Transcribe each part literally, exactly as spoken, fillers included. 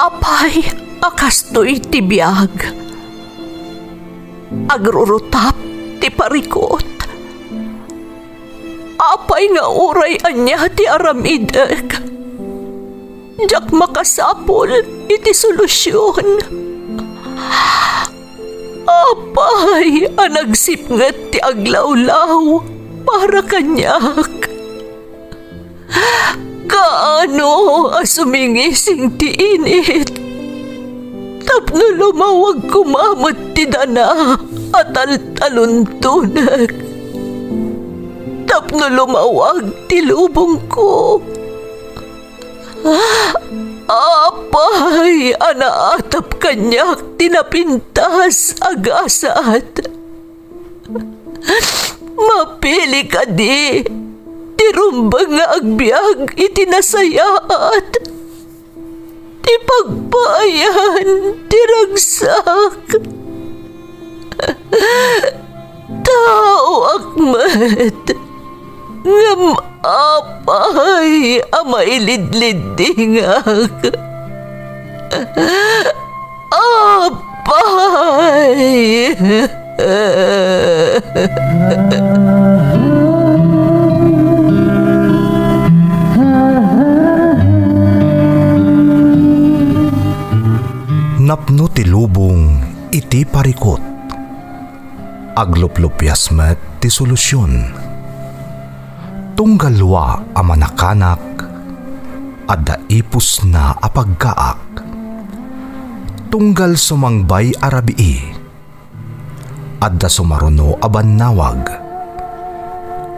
Apay a kastoy ti biag? Agrurutap ti parikut. Apay nga uray ania ti aramidek, diak makasapul iti solusion. Apay a nagsipnget ti aglawlaw para kaniak? Kaano a sumingising ti init tapno lumawag koma met ti dana a taltaluntonek, tapno lumawag ti lubongko? Apay a naatap kaniak ti napintas a gasat? Mapili kadi ti rumbeng nga agbiag iti nasayaat, ti pagpaayan ti ragsak? Taoak met, ngem apay a mailidliddingak? Apay! Napno ti lubong iti parikut. Agluplupias met ti solusion. Tunggal lua a manakanak, adda ipusna a pagkaak. Tunggal sumangbay a rabii, adda sumaruno a bannawag.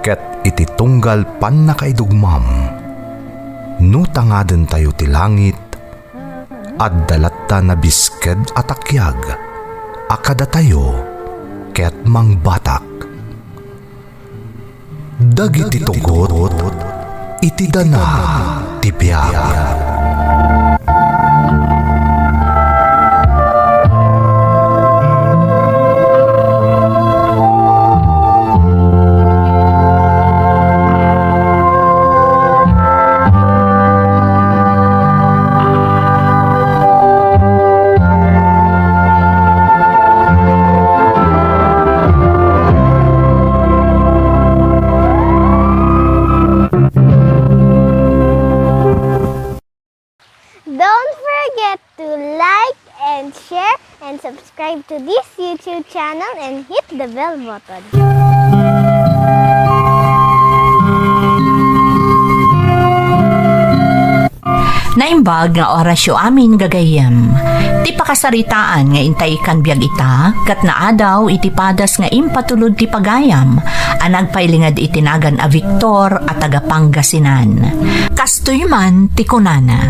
Ket iti tunggal pannakaidugmam, no tangadentayo ti langit, adda latta nabisked a takiag a kadatayo ket mangbatak. Dagiti tugot iti dana ti biag. Don't forget to like and share and subscribe to this YouTube channel and hit the bell button. Naimbag nga orasyo amin gagayyem. Ti pakasaritaan nga intay kan biag ita, ket naadaw iti padas nga impatulod ti pagayam a nagpailinged iti nagan a Victor a taga Pangasinan. Kastoy man ti kunana,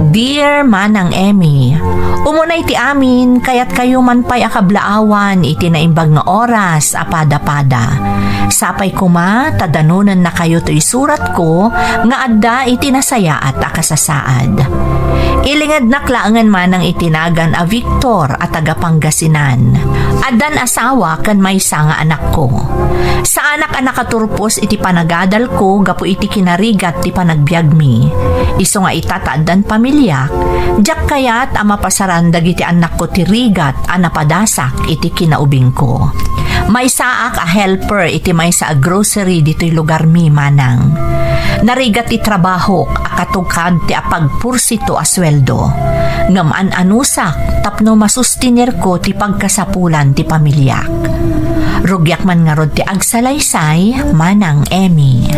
"Dear Manang Emmy, umunay ti amin, kayatkayo man pay a kablaawan iti naimbag nga oras a pada-pada. Sapay koma ta danonennakayo toy suratko nga adda iti nasayaat a kasasaad." Ilingednak laengen manang iti nagan a Victor a taga Pangasinan. Addan asawa ken maysa nga anakko. Saanak a nakaturpos iti panagadalko gapu iti kinarigat ti panagbiagmi. Isu nga ita ta addan pamiliak, diak kayat a mapasaran dagiti annakko ti rigat a napadasak iti kinaubingko. Maysaak a helper iti maysa a grocery ditoy lugarmi, manang. Narigat ti trabahok a katukad ti apagpursito a sueldo. Ngem an-anusak tapno masustinerko ti pagkasapulan ti pamiliak. Rugiak man ngarud ti agsalaysay, Manang Emmy.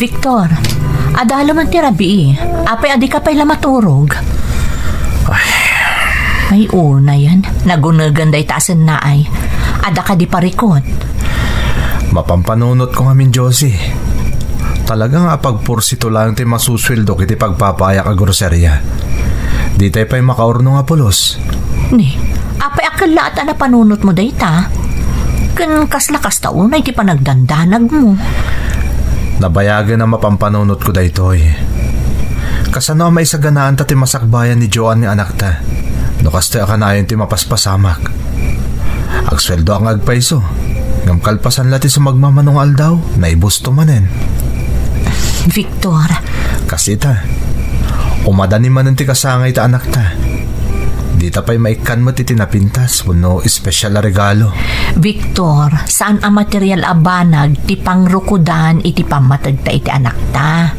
Victor, adda man ti rabii. Apay a dika pay la maturog? Ay. Ay, unayen. Nagunegan dayta a sennaay. Adda kadi parikut? Mapampanunotko ngamin, Josie. Talaga nga apagpursito laeng ti masusueldok iti pagpapaayak a groseria. Ditay pay makaurno nga pulos. Ni, apay a kellaat a napanunotmo dayta? Ken kasla kasta unay ti panagdandanagmo. Nabayagen a mapampanunotko daytoy. Kasano a maisaganaanta ti masakbayan ni Joan nga anakta? No kastoy a kanayon ti mapaspasamak. Agsueldoak nga agpayso. Ngem kalpasan la ti sumagmamano nga aldaw, naibusto manen. Victor. Kas ita. Umadani manen ti kasangay ta anakta. Dita pay maikkan met iti napintas wenno espesyal a regalo. Victor, saan a material a banag ti pangrukodan iti pammategta iti anakta.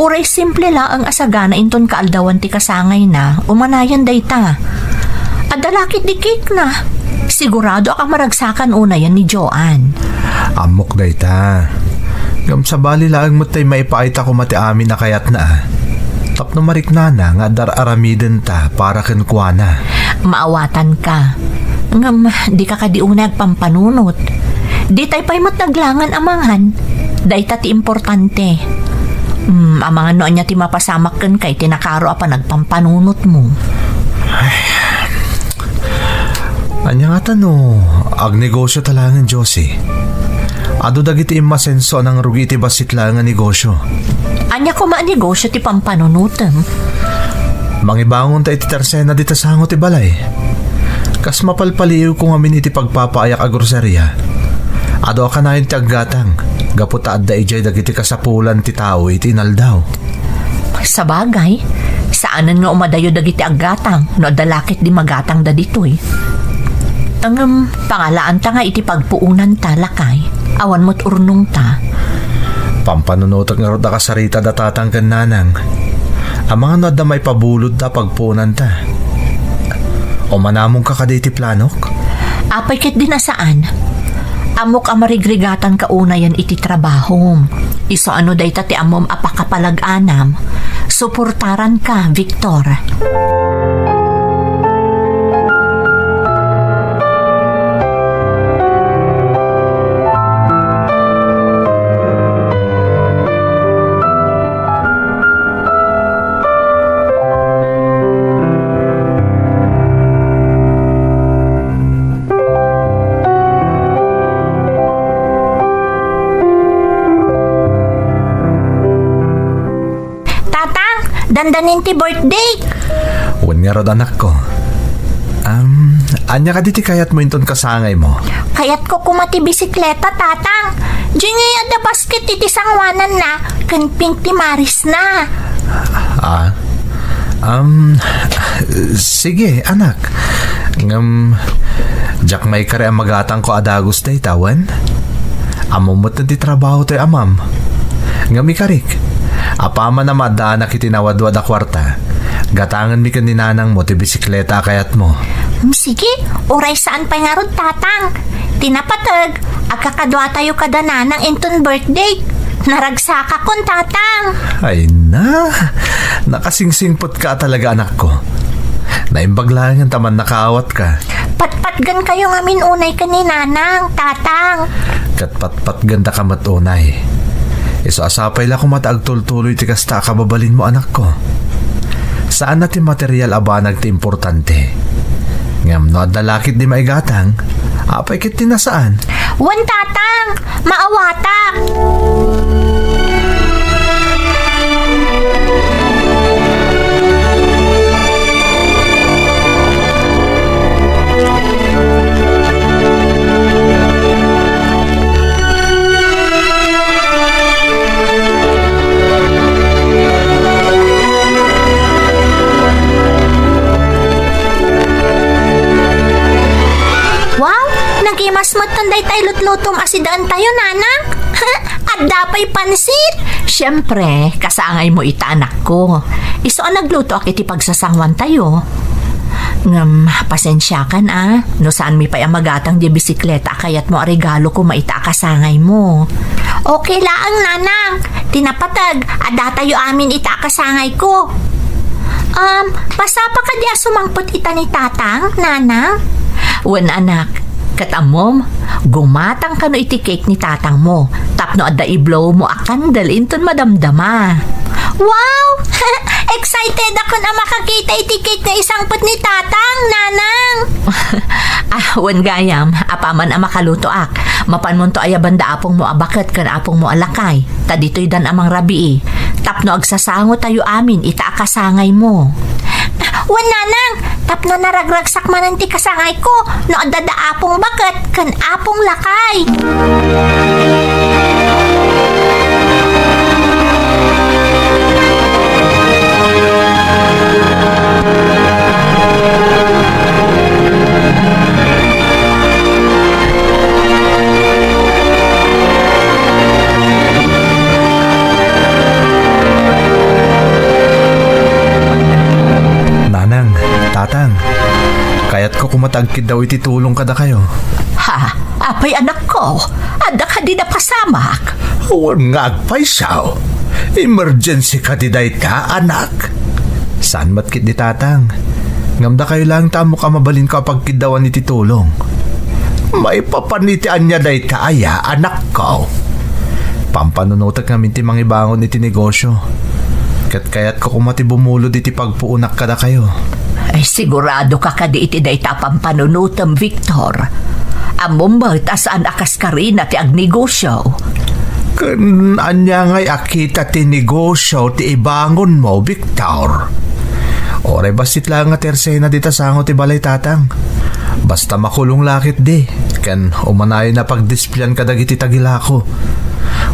Uray simple laeng a sagana inton kaaldawan ti kasangayna, umanayon dayta. Adda la ket di cake na. Siguradoak a maragsakan unayen ni Joan. Ammok dayta. Ngem sabali laeng met tay maipaayta koma ti amin a kayatna, a. Tapno mariknana nga adda ar-aramidenta para kenkuana. Maawatanka. Ngem dika kadi unay agpampanunot. Ditay pay met naglangen a mangan. Dayta ti importante. Hmm, amangan no ania ti mapasamak kenka iti nakaro a panagpampanunotmo. Ania ngata no agnegosio ta laengen, Josie? Adu dagiti immasenso a nangrugi iti bassit laeng a negosio. Ania koma a negosio ti pampanunotem? Mangibangonta iti tersena dita sango ti balay. Kas mapalpaliiwko ngamin iti pagpapaayak a groseria. Adu a kanayon ti aggatang, gapu ta adda idiay dagiti kasapulan ti tao iti inaldaw. Sabagay, saanen nga umadayo dagiti aggatang no adda la ket di magatangda ditoy. Ngem, pangalaanta nga iti pagpuonanta, lakay, awan met urnongta. Pampanunotek ngarud a kasarita da tatang ken nanang. Amangan no adda maipabulodda a pagpuonanta. Umanamonka kadi iti planok? Apay ket di na saan. Ammok a marigrigatanka unayen iti trabahom. Isu a no dayta ti ammom a pakapalag-anam, suportaranka, Victor. Tatang, dandanin ti birthday. Wen ngarud, anakko. Am, ania kadi ti kayatmo inton kasangaymo? Kayatko koma ti bisikleta, Tatang. Diay ngay adda basket iti sangoananna, ken pink ti marisna. Ah, am, sige, anak. Ngem, diak maikari a magatangko a dagus dayta, wen? Ammom met ti trabaho toy amam. Ngem ikarik, apaman a maaddaanak iti nawadwad a kuarta, gatangenmi ken ni nanangmo ti bisikleta a kayatmo. Mm, sige, uray saan pay ngarud, Tatang. Ti napateg, agkakaduatayo kada nanang inton birthday. Naragsakakon, Tatang. Ay na, nakasingsingpetka talaga, anakko. Naimbag laengen ta mannakaawatka. Patpatgenkayo ngamin unay ken ni Nanang, Tatang. Ket patpatgendaka met unay. Isu a sapay la koma ta agtultuloy ti kasta a kababalinmo, anakko. Saan a ti material a banag ti importante. Ngem no adda la ket di maigatang, apay ket ti nasaan? Wen, Tatang, maawatak. Wow! Nagimas metten dayta ilutlutom a sidaentayo, Nanang. Adda pay pansit! Siempre, kasangaymo ita, anakko. Isu a naglutoak iti pagsasangoantayo. Ngem, pasensiakan a, no saanmi pay a magatang di bisikleta a kayatmo a regalo koma ita a kasangaymo. Okay laeng, Nanang. Ti napateg, addatayo amin ita a kasangayko. Um, masapa kadi a sumangpet ita ni Tatang, Nanang? Wen, anak. Ket ammom, gumatang kano iti cake ni tatangmo tapno adda i-blow mo a candle inton madamdama. Wow! Excited akon a makakita iti cake nga isangpet ni Tatang, Nanang! Ah, wen gayam, apaman a makalutoak, mapanmonto ayaban da apongmo a baket ken apongmo a lakay, ta ditoydan a mangrabii, tapno agsasangotayo amin ita a kasangaymo. Wen, Nanang, tapno naragragsak manen ti kasangayko no adda da apong baket ken apong lakay. Nanang, Tatang, kayatko koma ta agkiddaw iti tulong kadakayo. Ha? Apay, anakko? Adda kadi napasamak? Wen nga agpayso. Emergency kadi dayta, anak? Saan met ketdi, Tatang. Ngem dakayo laeng ti ammok a mabalinko a pagkiddawan iti tulong. Maipapan iti ania dayta aya, anakko? Pampanunotek ngamin ti mangibangon iti negosio. Ket kayatko koma ti bumulod iti pagpuonak kadakayo. Ay, sigurado ka kadi iti dayta a pampanunotem, Victor? Ammom met a saan a kaskarina ti agnegosio. Ken ania ngay a kita ti negosio ti ibangonmo, Victor? Uray bassit laeng nga tersena dita sango ti balay, Tatang. Basta makulong la ketdi, ken umanayon a pagdisplian kadagiti tagilako.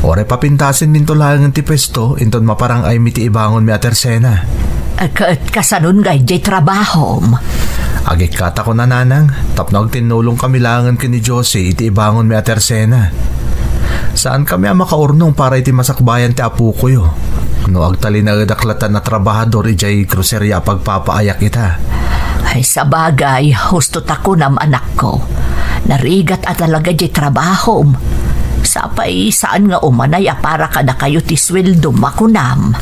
Uray papintasenminto laengen ti pwesto inton maparang-aymi ti ibangonmi a tersena. Ket kasanon ngay diay trabahom? Agikkatakon a, Nanang, tapno agtinnolongkami laengen ken ni Josie iti ibangonmi a tersena. Saankami a makaurnong para iti masakbayan ti apokoyo. No agtalinaedak latta a trabahador idiay groceria a pagpapaayak ita. Ay, sabagay, husto ta kunam, anakko. Narigat a talaga diay trabahom. Sapay, saan nga umanay a para kadakayo ti sueldom a kunam.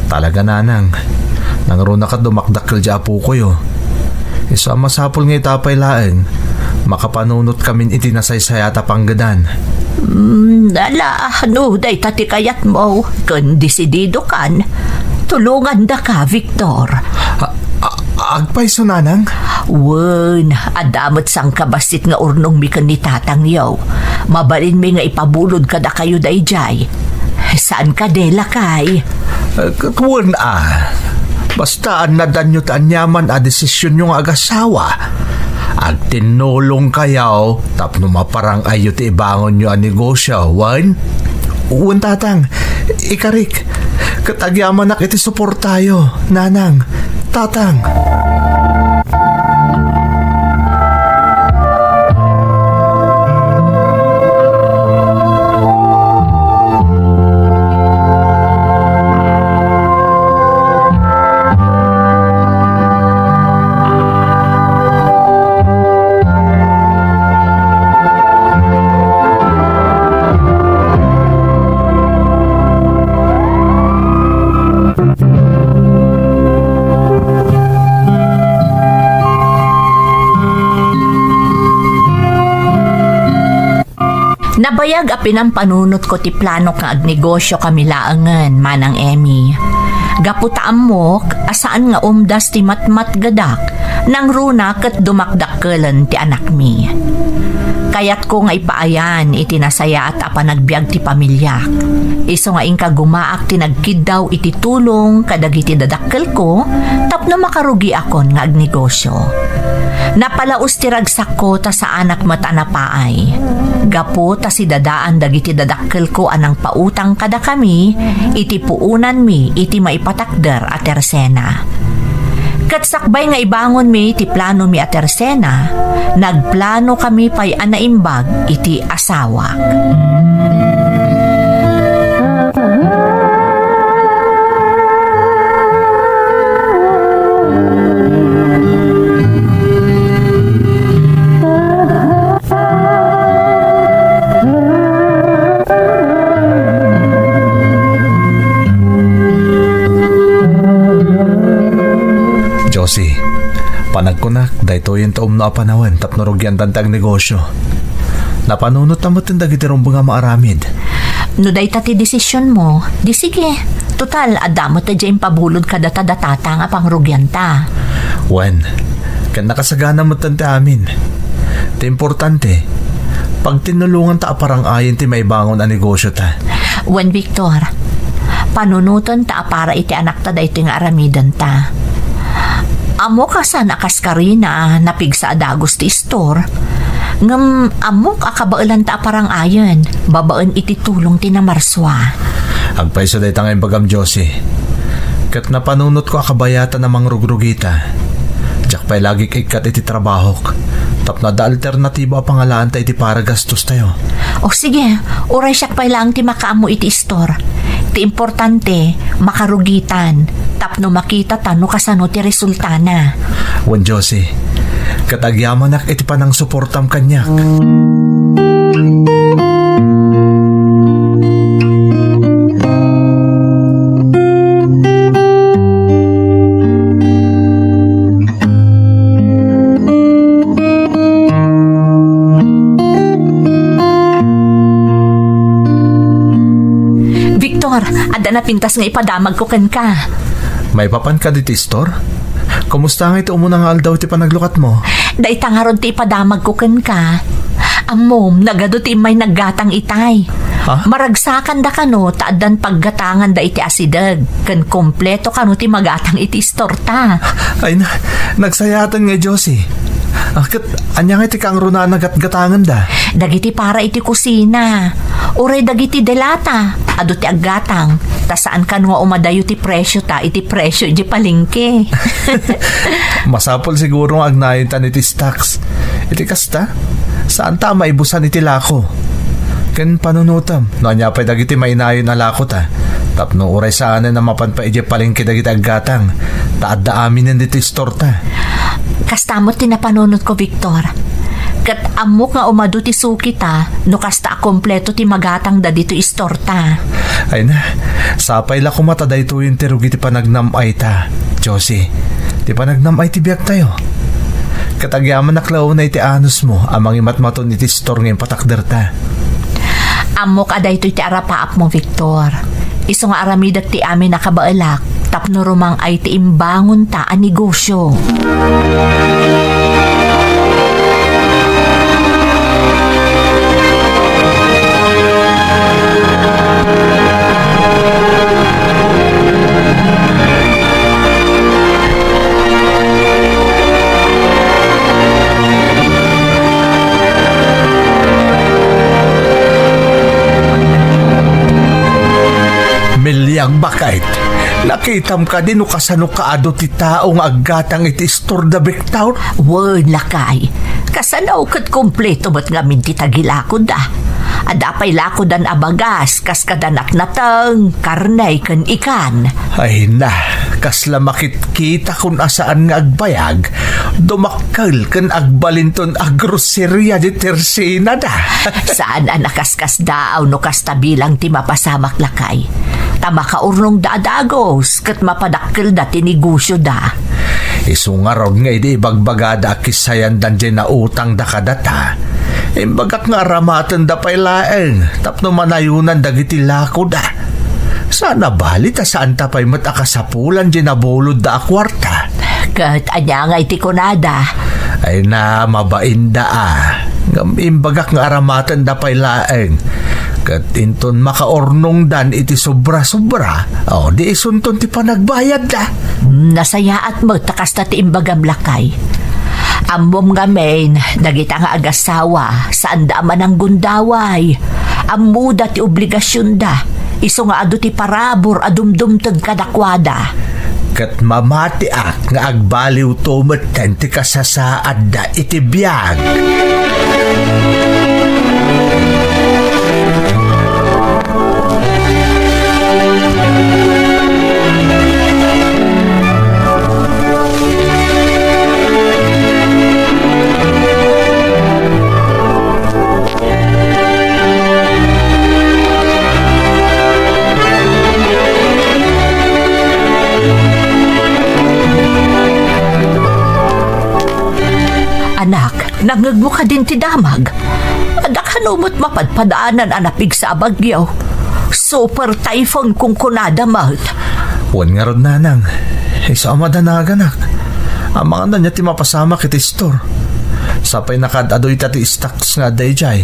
Talaga, Nanang. Nangruna ket dumakdakkel diay apokoyo. Isu a masapul nga ita pay laeng, makapanunotkamin iti nasaysayat a panggedan. Hmm, ala, no dayta ti kayatmo, ken desididokan, tulongandaka, Victor. A-, a-, agpayso, Nanang? Wen, adda met sangkabassit nga urnongmi ken ni tatangyo. Mabalinmi nga ipabulod kadakayo daydiay. Saan kadi, lakay? Eh, ket wen a. Basta annadanyo ti aniaman a desisionyo nga agasawa. Agtinnolongkayo tapno maparang-ayyo ti ibangonyo a negosio, wen? Wen, Tatang. Ikarik. Ket agyamanak iti suportayo, Nanang, Tatang. Nabayag a pinampanunotko ti planok nga agnegosyokami laengen, Manang Emmy. Gapu ta ammok a saan nga umdas ti matmatgedak, nangruna ket dumakdakkelan ti anakmi. Kayatko nga ipaayan iti nasayaat a panagbiag ti pamiliak. Isu nga inka gumaak ti nagkiddaw iti tulong kadagiti dadakkelko tapno makarugiakon nga agnegosyo. Napalaus ti ragsakko ta saanak met a napaay. Gapu ta sidadaan dagiti dadakkelko a nangpautang kadakami iti puonanmi iti maipatakder a tersena. Ket sakbay nga ibangonmi ti planomi a tersena, nagplanokami pay a naimbag iti asawak. Josie, panagkunak, daytoyen ti umno a panawen tapno rugiantan ti agnegosyo. Napanunot ta metten dagiti rumbeng a maaramid. No dayta ti desisionmo, di sige. Total, adda met diay impabulod kadata datata nga pangrugianta. Wen, ken nakasagana met ti amin. Ti importante, pagtinnulonganta a parang-ayen ti maibangon a negosiota. Wen, Victor, panunotenta a para iti anakta daytoy nga aramidenta. Ammok a saan a kaskarina a napigsa a dagus ti istor, ngem ammok a kabaelanta a parang-ayen babaen iti tulong ti namarsua. Agpayso dayta nga imbagam, Josie. Ket napanunotko a kabayatan a mangrugrugita. Diak pay la agik-ikkat iti trabahok tapno adda alternatiba a pangalaanta iti para gastostayo. O sige, uray siak pay laeng ti makaammo iti istor. Ti importante, makarugitan, tapno makitata no kasano ti resultana. Wen, Josie, ket agyamanak iti panangsuportam kaniak. Victor, adda napintas nga ipadamagko kenka. Maipapanka ditoy istor? Kumusta ngay ti umuna nga aldaw ti panaglukatmo? Dayta ngarud ti ipadamagko kenka. Ammom, nagadu ti immay naggatang itay. Ha? Maragsakanda kano ta addan paggatanganda iti asideg, ken kompleto kano ti magatang iti istorta. Ay na, nagsayaatan nga Josie. Ah, ket ania nga ti kangrunaan a gatgatanganda? Dagiti para iti kusina, uray dagiti delata, adu ti aggatang, ta saan kano nga umadayo ti presio ta iti presio iti palengke. Masapul siguro nga agnayontan iti stocks. Iti kasta, saanta a maibusan iti lako. Ken panunotem, no ania pay dagiti mainayon a lakota, tapno uray saanen a mapan pay idiay palengke dagiti aggatang, ta adda aminen ditoy istorta. Kasta met ti napanunotko, Victor. Ket ammok nga umadu ti sukita no kasta a kompleto ti magatangda ditoy istorta. Ay na, sapay la koma ta daytoyen ti rugi ti panagnam-ayta, Josie. Ti panagnam-ay ti biagtayo. Ket agyamanak la unay ti anusmo a mangimatmaton iti istor nga impatakderta. Ammok a daytoy ti arapaapmo, Victor. Isu nga aramidek ti amin a kabaelak tapno rumang-ay ti imbangonta a negosio. Meliang, baket, nakitam kadi no kasano kaadu ti tao nga aggatang iti istorda, Victor? Wen, lakay. Kasano ket kompleto met ngamin ti tagilakoda. Adda pay lakodan a bagas, kas kada natnateng, karne, ken ikan. Ay na, kasla makitkitakon a saan nga agbayag, dumakkel ken agbalinton a groseria ti tersenada. Saan a nakaskasdaaw no kasta bilang ti mapasamak, lakay. Ta makaurnongda a dagus ket mapadakkelda ti negosioda. Isu ngarud nga idi ibagbagada a kisayandan diay nautangda kadata, imbagak nga aramatenda pay laeng tapno manayonan dagiti lakoda. Saan a bali ta saanta pay met a kasapulan diay nabulodda a kuarta. Ket ania ngay ti kunada? Ay na, mabainda a. Ngem imbagak nga aramatenda pay laeng. Ket inton makaurnongdan iti sobra-sobra, o, di isunton ti panagbayadda. Nasayaat met ta kasta ti imbagam, lakay. Ammom ngamin, dagita nga agasawa, saanda a mananggundaway. Ammoda ti obligasionda, isu nga adu ti parabur a dumdumteg kadakuada. Ket mamatiak nga agbaliwto metten ti kasasaadda iti biag. Anak, nangngegmo kadin ti damag? Adda kano met mapadpadanan a napigsa a bagyo? Super typhoon kunkunada met. Wen ngarud, nanang. Isu a madanaganak. Amangan ania ti mapasamak iti istor. Sapay nakaad-adu ita ti stocks nga adda idiay.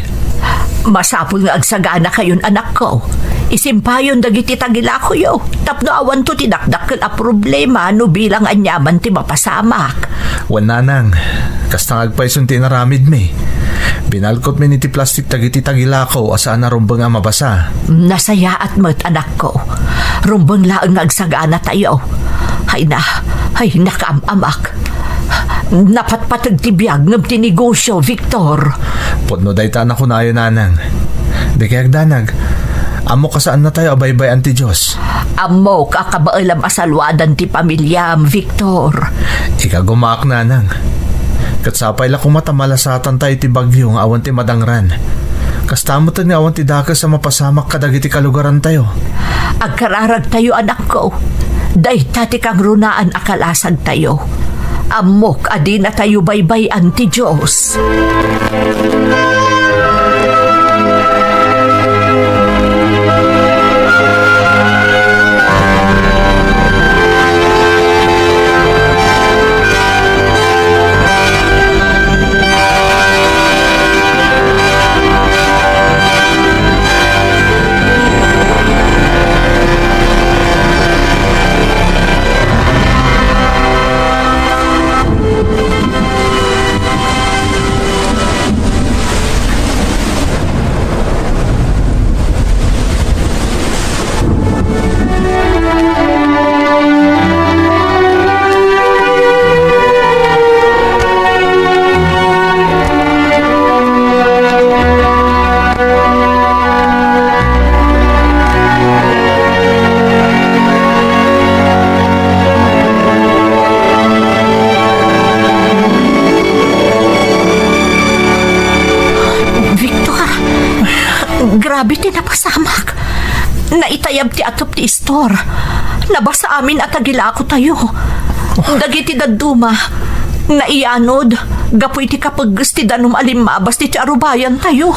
Masapul nga agsaganakayon, anakko. Isimpayon dagiti tagilakoyo tapno awanto ti dakdakkel a problema no bilang aniaman ti mapasamak. Wen, nanang, kasta nga agpayson ti inaramidmi. Binalkotmi iti plastik dagiti tagilako a saan a rumbeng a mabasa. Nasayaat met, anakko. Rumbeng laeng nga agsaganatayo. Ay na, ay, nakaam-amak. Napatpateg ti biag ngem ti negosio, Victor. Pudno dayta a nakunayo, nanang. Dikay agdanag. Ammok a saannatayo a baybay-an ti Dios. Ammok a kabaelam a saluadan ti pamiliam, Victor. Ikagumaak, nanang. Ket sapay la koma ta malasatantayo iti bagyo nga awan ti madangran. Kasta metten nga awan ti dakes a mapasamak kadagiti kalugarantayo. Agkararagtayo, anakko. Dayta ti kangrunaan a kalasagtayo. Ammok a dinatayo baybay-an ti Dios. Victor, grabe ti napasamak. Naitayab ti atop ti istor. Nabasa amin a tagilakotayo. Dagiti dadduma, naiyanod gapu iti kapegges ti danum a limmabas iti arubayantayo.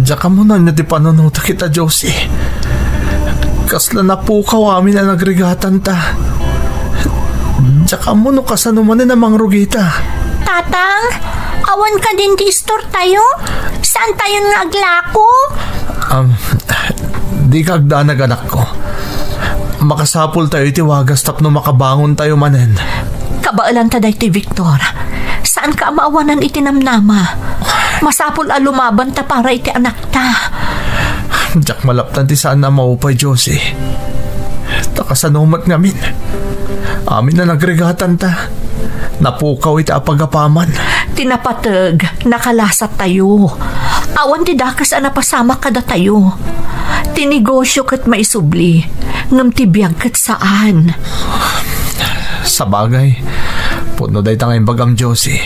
Diak ammo no ania ti panunotak ita, Josie. Kasla napukaw amin a nagrigatanta. Diak ammo no kasano manen a mangrugita. Tatang, awan kadin ti istortayo? Saantayon nga aglako? Um, dika agdanag, anakko. Makasapultayo iti wagas tapno makabangontayo manen. Kabaelanta daytoy, Victor. Saanka a maawanan iti namnama. Masapul a lumabanta para iti anakta. Diak malaptan ti saan a maupay, Josie. Ta kasano met ngamin? Amin a nagrigatanta. Napukaw iti apagapaman. Ti napateg, nakalasat tayo. Awan ti dakes a napasamak kadatayo. Ti negosio ket maisubli, ngem ti biag ket saan. Sabagay, pudno dayta nga imbagam, Josie.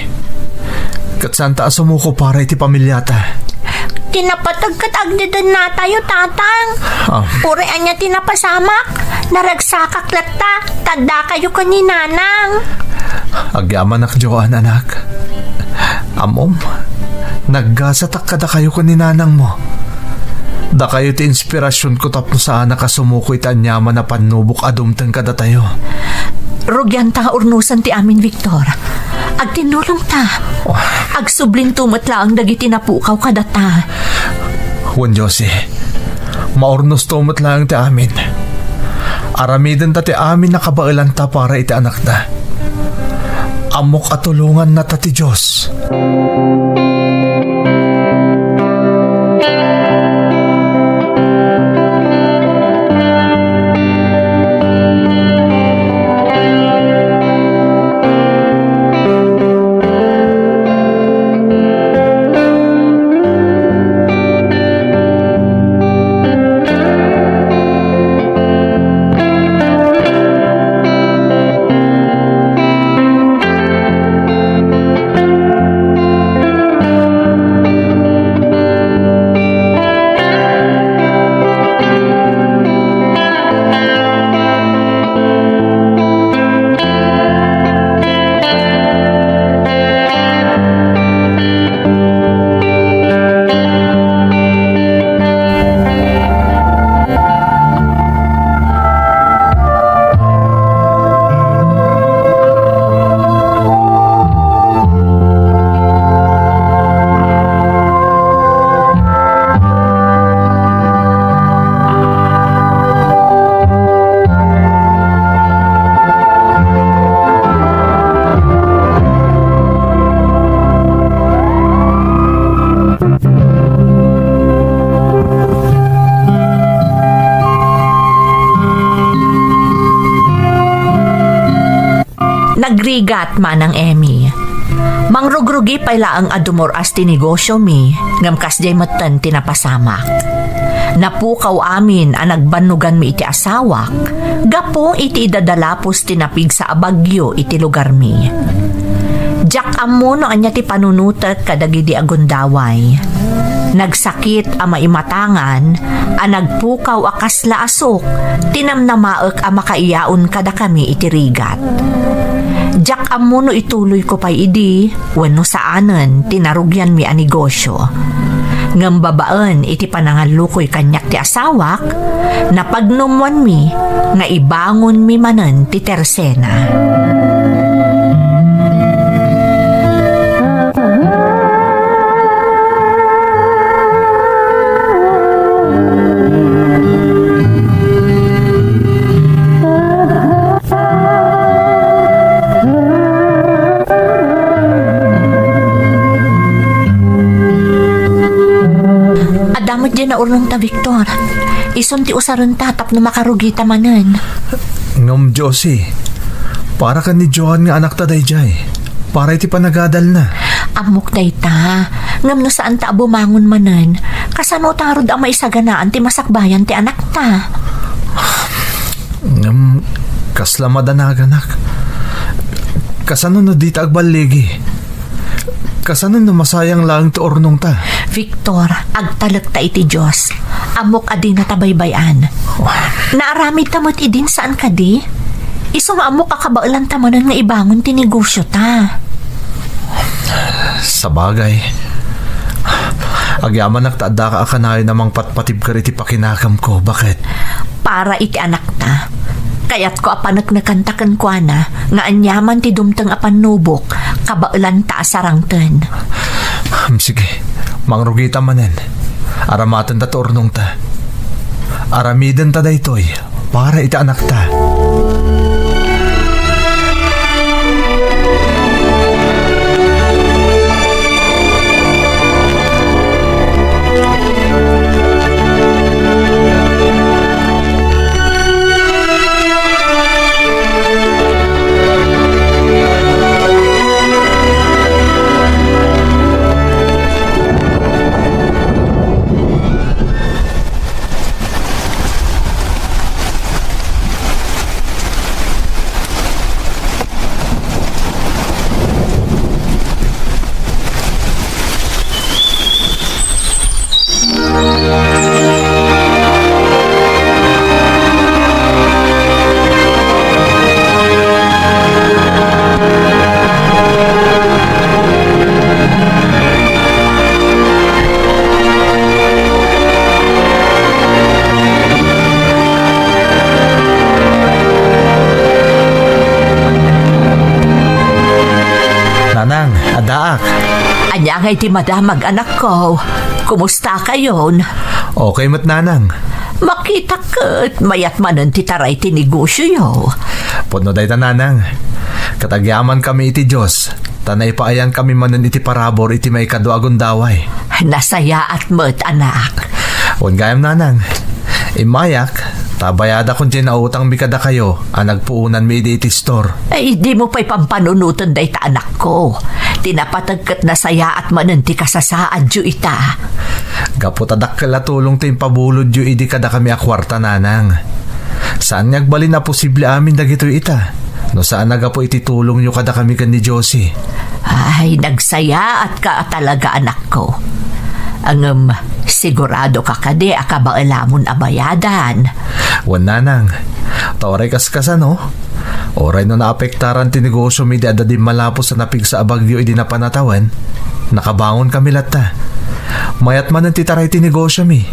Ket saanta a sumuko para iti pamiliata. Ti napateg ket agdedennatayo, Tatang. Ah. Uray ania ti napasamak, naragsakak latta, ta addakayo ken ni Nanang. Agyamanak, Joan, anak. Ammom, naggasatak kadakayo ken ni nanangmo. Dakayo ti inspirasionko tapno saanak a sumuko iti aniaman a pannubok a dumteng kadatayo. Rugianta nga urnosen ti amin, Victor. Agtinnulongta. Agsublinto met laeng dagiti napukaw kadata. Wen, Josie, maurnosto met laeng ti amin. Aramidenta ti amin a kabaelanta para iti anakda. Ammok a tulongannata ti Dios. Agrigat, Manang Emmy. Mangrugrugi pay laeng a dumur-as ti negosiomi, ngem kasdiay metten ti napasamak. Napukaw amin a nagbannoganmi iti asawak gapu iti idadalapos ti napigsa a bagyo iti lugarmi. Diak ammo no ania ti panunotek kadagidi a gundaway. Nagsakit a maimatangan a nagpukaw a kasla asuk ti namnamaek a makaiyaon kadakami iti rigat. Diak ammo no ituloyko pay idi wenno saanen ti narugianmi a negosio. Ngem babaen iti panangallukoy kaniak ti asawak, napagnumwanmi nga ibangonmi manen ti tersena. Adda met diay naurnongta, Victor. Isun ti usarenta tapno makarugita manen. Ngem, Josie, para ken ni Johan nga anakta daydiay. Para iti panagadalna. Ammok dayta. Ngem no saanta a bumangon manen, kasano ta ngarud a maisaganaan ti masakbayan ti anakta? Ngem, kasla madanaganak. Kasano no dita agballigi? Kasano no masayang laeng ti urnongta? Victor, agtalekta iti Dios. Ammok a dinata baybay-an. Naaramidta met idin, saan kadi? Isu nga ammok a kabaelanta manen nga ibangon ti negosiota. Sabagay, agyamanak ta addaka a kanayon a mangpatpatibker iti pakinakemko. Baket? Para iti anakta. Kayatko a paneknekanta kenkuana nga aniaman ti dumteng a pannubok, kabaelanta a sarangten. Hmm, sige, mangrugita manen. Aramatenta ti urnongta. Aramidenta daytoy para iti anakta. Nanang, addaak. Ania ngay ti madamag, anakko? Kumusta kayon? Okay met, Nanang. Makitak ket mayat manen ti taray ti negosioyo. Pudno dayta, Nanang. Ket agyamankami iti Dios, ta naipaayankami manen iti parabur iti maikadua a gundaway. Nasayaat met, anak. Wen gayam, Nanang. Immayak, ta bayadakon ti nautangmi kadakayo a nagpuonanmi idi iti store. Ay, dimo pay pampanunoten dayta, anakko. Ti napateg ket nasayaat manen ti kasasaadyo ita. Gapu ta dakkel a tulong ti impabulodyo idi kadakami a kuarta, Nanang. Saan nga agbalin a posible amin dagitoy ita, no saan a gapu iti tulongyo kadakami ken ni Josie. Ay, nagsayaatka a talaga, anakko. Ngem, sigurado ka kadi a kabaelamon a bayadan? Wen, Nanang. Ta uray kaskasano, uray no naapektaran ti negosyomi idi adda dimmalapos a napigsa a bagyo idi napan a tawen, nakabangonkami latta. Mayat manen ti taray ti negosyomi.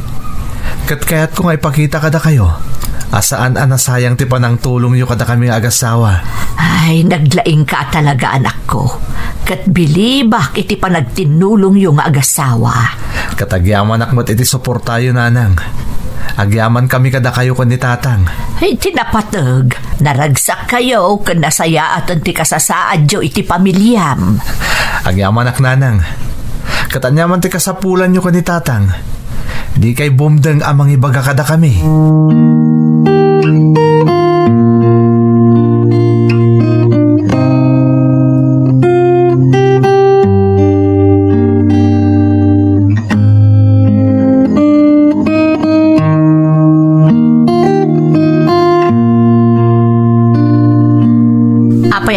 Ket kayatko nga ipakita kadakayo a saan a nasayang ti panangtulongyo kadakami nga agasawa. Ay, naglaingka a talaga, anakko. Ket bilibak iti panagtinnulongyo nga agasawa. Ket agyamanak met iti suportayo, Nanang. Agyamankami kadakayo ken ni Tatang. Iti napateg, naragsak kayo ken nasayaaten ti kasasaadyo iti pamiliam. Agyamanak, Nanang. Ket ania man ti kasapulanyo ken ni Tatang, dikay bumdeng a mangibaga kadakami.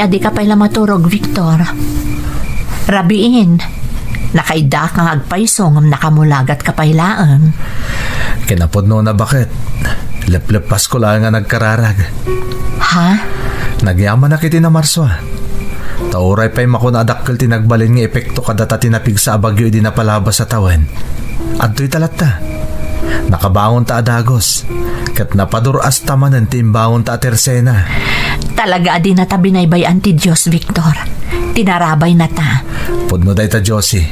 A, dika pay la maturog, Victor. Rabiin, nakaiddaak nga agpayso ngem nakamulagat ka pay laeng. Kinapudnona, baket. Lepleppasko laeng a nagkararag. Ha? Nagyamanak iti namarsua. Ta uray pay makuna a dakkel ti nagbalin nga epekto kadata ti napigsa a bagyo idi napalabas a tawen. Adtoy ta latta. Nakabangonta a dagus, ket napadur-asta manen ti imbangonta a tersena. Talaga a dinata binaybay-an ti Dios, Victor. Tinarabaynata. Pudno dayta, Josie.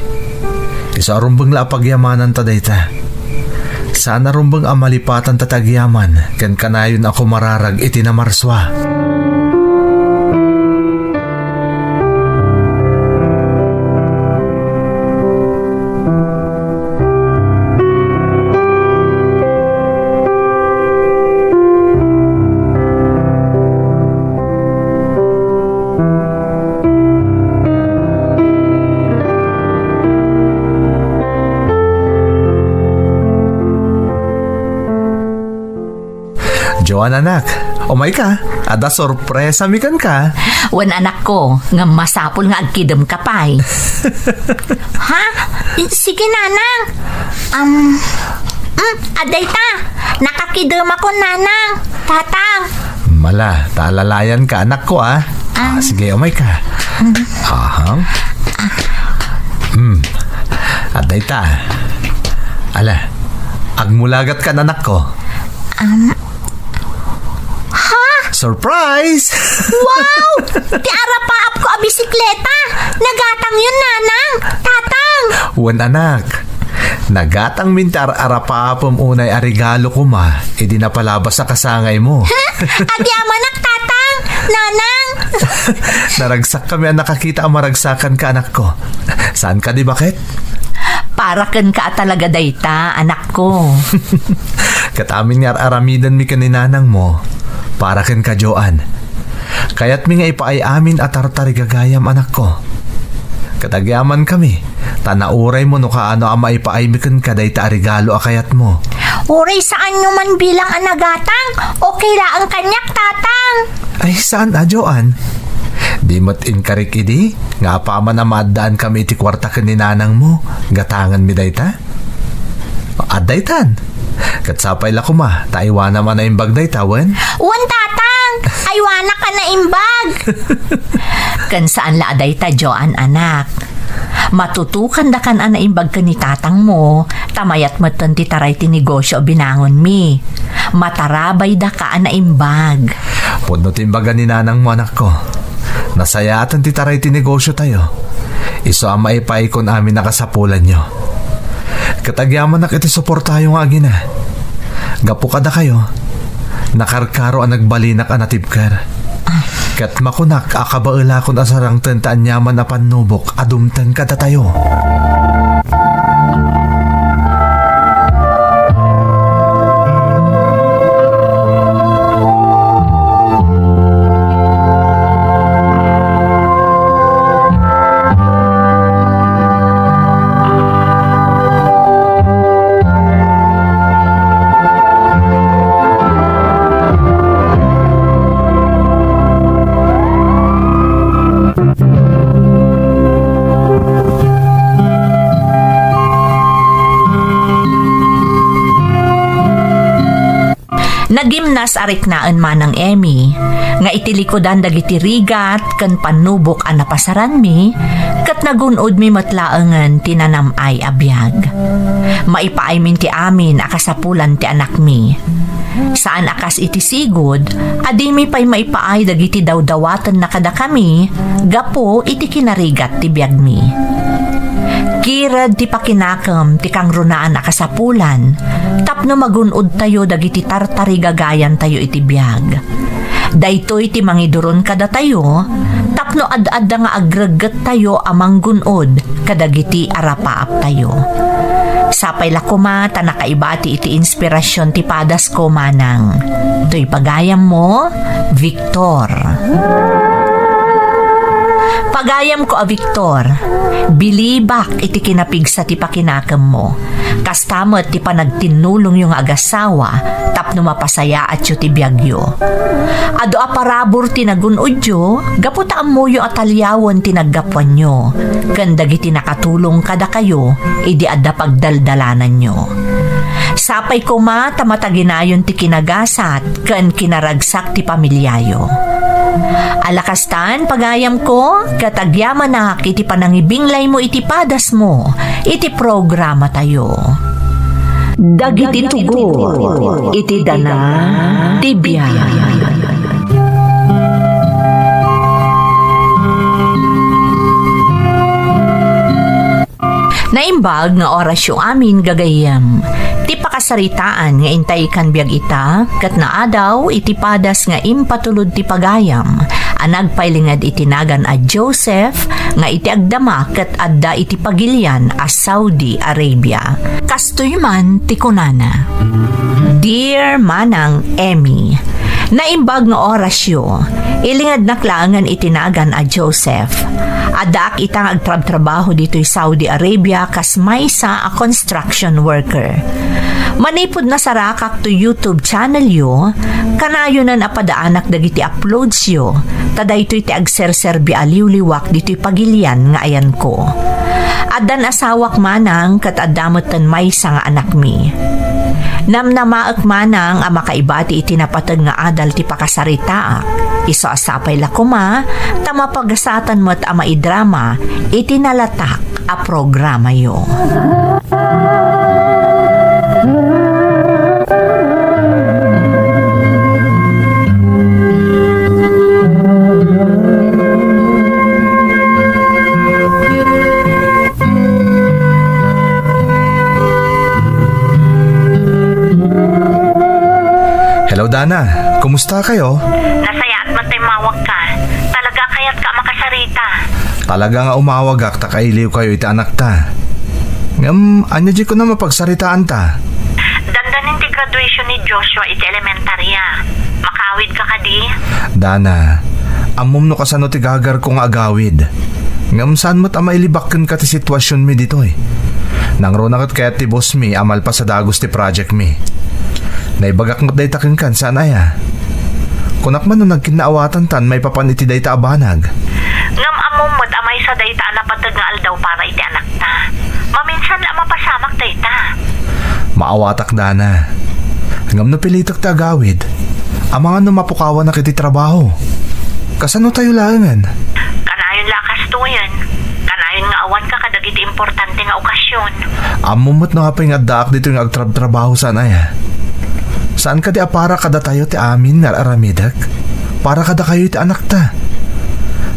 Isu a rumbeng la a pagyamananta dayta. Saan a rumbeng a malipatanta ti agyaman ken kanayon a kumararag iti namarsua. Joan, anak, umayka. Adda sorpresami kenka. Wen, anakko, ngem masapul nga agkidemka pay. Ha? Sige, nanang. Um, mm, adda ita. Nakakidemakon, nanang. Tatang. Mala, ta alalayanka, anakko, a. Ah, sige, umayka. Aha. Hmm. Adda ita. Ala, agmulagatkan, anakko. Um, ha? Surprise! Wow! Ti arapaapko a bisikleta! Nagatangyon, nanang! Tatang! Wen, anak. Nagatangmin ti ar-arapaapem unay a regalo koma idi napalabas a kasangaymo. Ha? Agyamanak, tatang! Nanang! Naragsakkami a nakakita a maragsakanka, anakko. Saan kadi, baket? Para kenka a talaga dayta, anakko. Ket amin nga ar-aramidenmi ken ni nanangmo, para kenka, Joan. Kayatmi nga ipaay amin a tartarigagayam, anakko. Ket agyamankami, ta nauraymo no kaano a maipaaymi kenka dayta a regalo a kayatmo. Uray saanyo man bilang a nagatang, okay laeng kaniak, tatang. Ay, saan a, Joan? Di met inkarik idi nga apaman a maaddaan kami iti kuarta ken ni nanangmo, gatanganmi dayta? Adda itan. Ket sapay la koma, ta aywanam a naimbag dayta, wen? Wen, tatang! Aywanak a naimbag! Ken saan la a dayta, Joan, anak. Matutukandakan a naimbag ken ni tatangmo, ta mayat metten ti taray ti negosio a binangonmi. Matarabaydaka a naimbag. Pudno ti imbaga ni nanangmo, anakko. Nasayaaten ti taray ti negosiotayo. Isu a maipaikon amin a kasapulanyo. Ket agyamanak iti suportayo nga agina. Gapu kadakayo, nakarkaro a nagbalinak a natibker. Ket makunak a kabaelakon a sarangten ta aniaman a pannubok a dumteng kadatayo. Nagimnas a riknaen manang Emmy nga iti likudan dagiti rigat ken pannubok a napasaranmi, ket nagun-odmi met laengen ti nanam-ay a biag. Maipaaymin ti amin a kasapulan ti anakmi. Saan a kas iti sigud a dimi pay maipaay dagiti dawdawatenna kadakami gapu iti kinarigat ti biagmi. Kired ti pakinakem ti kangrunaan a kasapulan tapno magun-odtayo dagiti tartarigagayantayo iti biag. Daytoy ti mangiduron kadatayo tapno ad-adda nga agreggettayo a manggun-od kadagiti arapaaptayo. Sapay la koma ta nakaibati iti inspirasyon ti padasko, manang. Toy pagayammo, Victor. Pagayamko a Victor, bilibak iti kinapigsa ti pakinakemmo. Kasta met ti panagtinnulongyo nga agasawa tapno mapasayaatyo ti biagyo. Adu a parabur ti nagun-odyo gapu ta ammoyo a taliawen ti naggapuanyo ken dagiti nakatulong kadakayo idi adda pagdaldalananyo. Sapay koma ta mataginayon ti kinagasat ken kinaragsak ti pamiliayo. Ala kastan, pagayamko, ket agyamanak iti panangibinglaymo iti padasmo iti programatayo. Dagiti tugot iti dana ti biag. Naimbag nga orasyo amin, gagayyem. Ti pakasaritaan nga intay kan biag ita, ket naadaw iti padas nga impatulod ti pagayam a nagpailinged iti nagan a Joseph nga iti agdama ket adda iti pagilian a Saudi Arabia. Kastoy man ti kunana, Dear Manang Emmy, naimbag nga orasyo, ilingednak laengen iti nagan a Joseph. Addaak ita nga agtrabtrabaho ditoy Saudi Arabia kas maysa a construction worker. Manipud nasarakak to YouTube channelyo, kanayonan a padaanak dagiti uploadsyo, ta daytoy ti agserserbi a liwliwak ditoy pagilian nga ayanko. Addan asawak manang ket adda metten maysa nga anakmi. Namnamaek manang a makaibati iti napateg nga adal ti pakasaritaak. Isu a sapay la koma ta mapagasatan met a maidrama iti nalatak a programayo. Hello, Dana. Kumusta kayo? Nasayaat met ta immawagka. Talaga a kayatka a makasarita. Talaga nga umawagak ta kailiwkayo iti anakta. Ngem, ania diay kunam a pagsaritaanta? Dandanin ti graduation ni Joshua iti elementarya. Makaawidka kadi? Dana, ammom no kasano ti gagarko nga agawid. Ngem saan met a mailibak kenka ti situasionmi ditoy. Nangruna ket kayat ti bossmi a malpas a dagus ti projectmi. Naibagak met dayta kenka, saan aya? Kunak man no nagkinnaawatan tan maipapan iti dayta a banag. Ngem ammom met a maysa dayta a napateg nga aldaw para iti anakta. Maminsan la a mapasamak dayta. Maawatak, Dana. Ngem no pilitek ti agawid, amangan no mapukawanak iti trabaho. Kasano tayo laengen? Kanayon la a kastoyen. Kanayon nga awanka kadagiti importante nga okasion. Ammom met no apay nga addaak ditoy nga agtrabtrabaho, saan aya? Saan kadi a para kadatayo ti amin nga ar-aramidek? Para kadakayo iti anakta.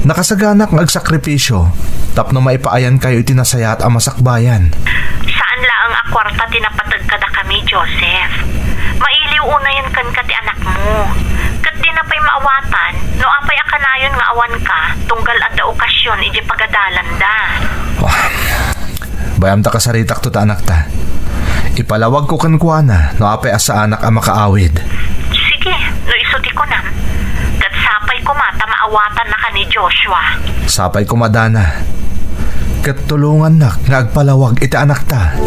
Nakasaganak nga agsakripisyo tapno maipaayankayo iti nasayaat a masakbayan. Saan laeng a kuarta ti napateg kadakami, Joseph. Mailiw unayen kenka ti anakmo. Ket dina pay maawatan no apay a kanayon nga awanka tunggal adda okasion idiay pagadalanda. Wah, bayam ta kasaritakto ta anakta. Ipalawagko kenkuana no apay a saanak a makaawid. Sige, no isu ti kunam. Ket sapay koma ta maawatannaka ni Joshua. Sapay koma, Dana. Ket tulongannak nga agpalawag iti anakta.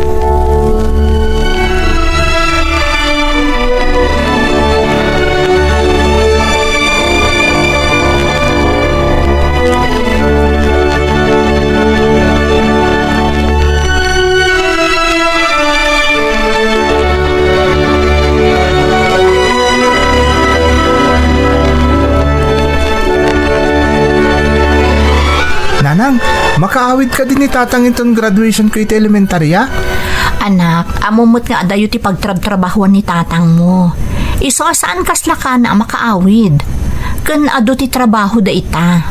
Nanang, makaawid kadi ni Tatang inton graduation ko iti elementarya? Anak, ammom met nga adayo ti pagtrabtrabahuan ni tatangmo. Isu a saan kaslakana a makaawid. Ken adu ti trabaho dayta.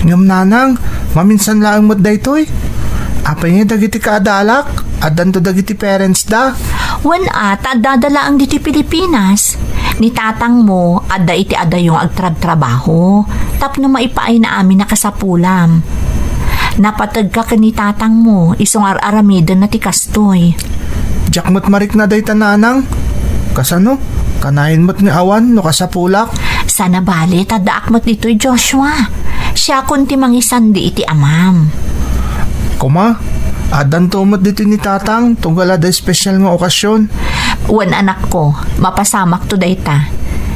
Ngem nanang, maminsan laeng met daytoy. Apay ngay dagiti kaadalak? Addanto dagiti parents da? Wen a, ta addada laeng ditoy Pilipinas. Ni tatangmo, adda iti adayo nga agtrabtrabaho. Tapno maipaayna amin a kasapulam. Napategka ken ni tatangmo, isu nga ar-aramidenna ti kastoy. Diak met marikna dayta, nanang. Kasano? Kanayon met nga awan no kasapulak? Saan a bale, ta addaak met ditoy, Joshua. Siakon ti mangisandi iti amam. Kuma, addanto met ditoy ni Tatang, tunggal adda espesyal nga okasyon. Wen, anakko, mapasamakto dayta.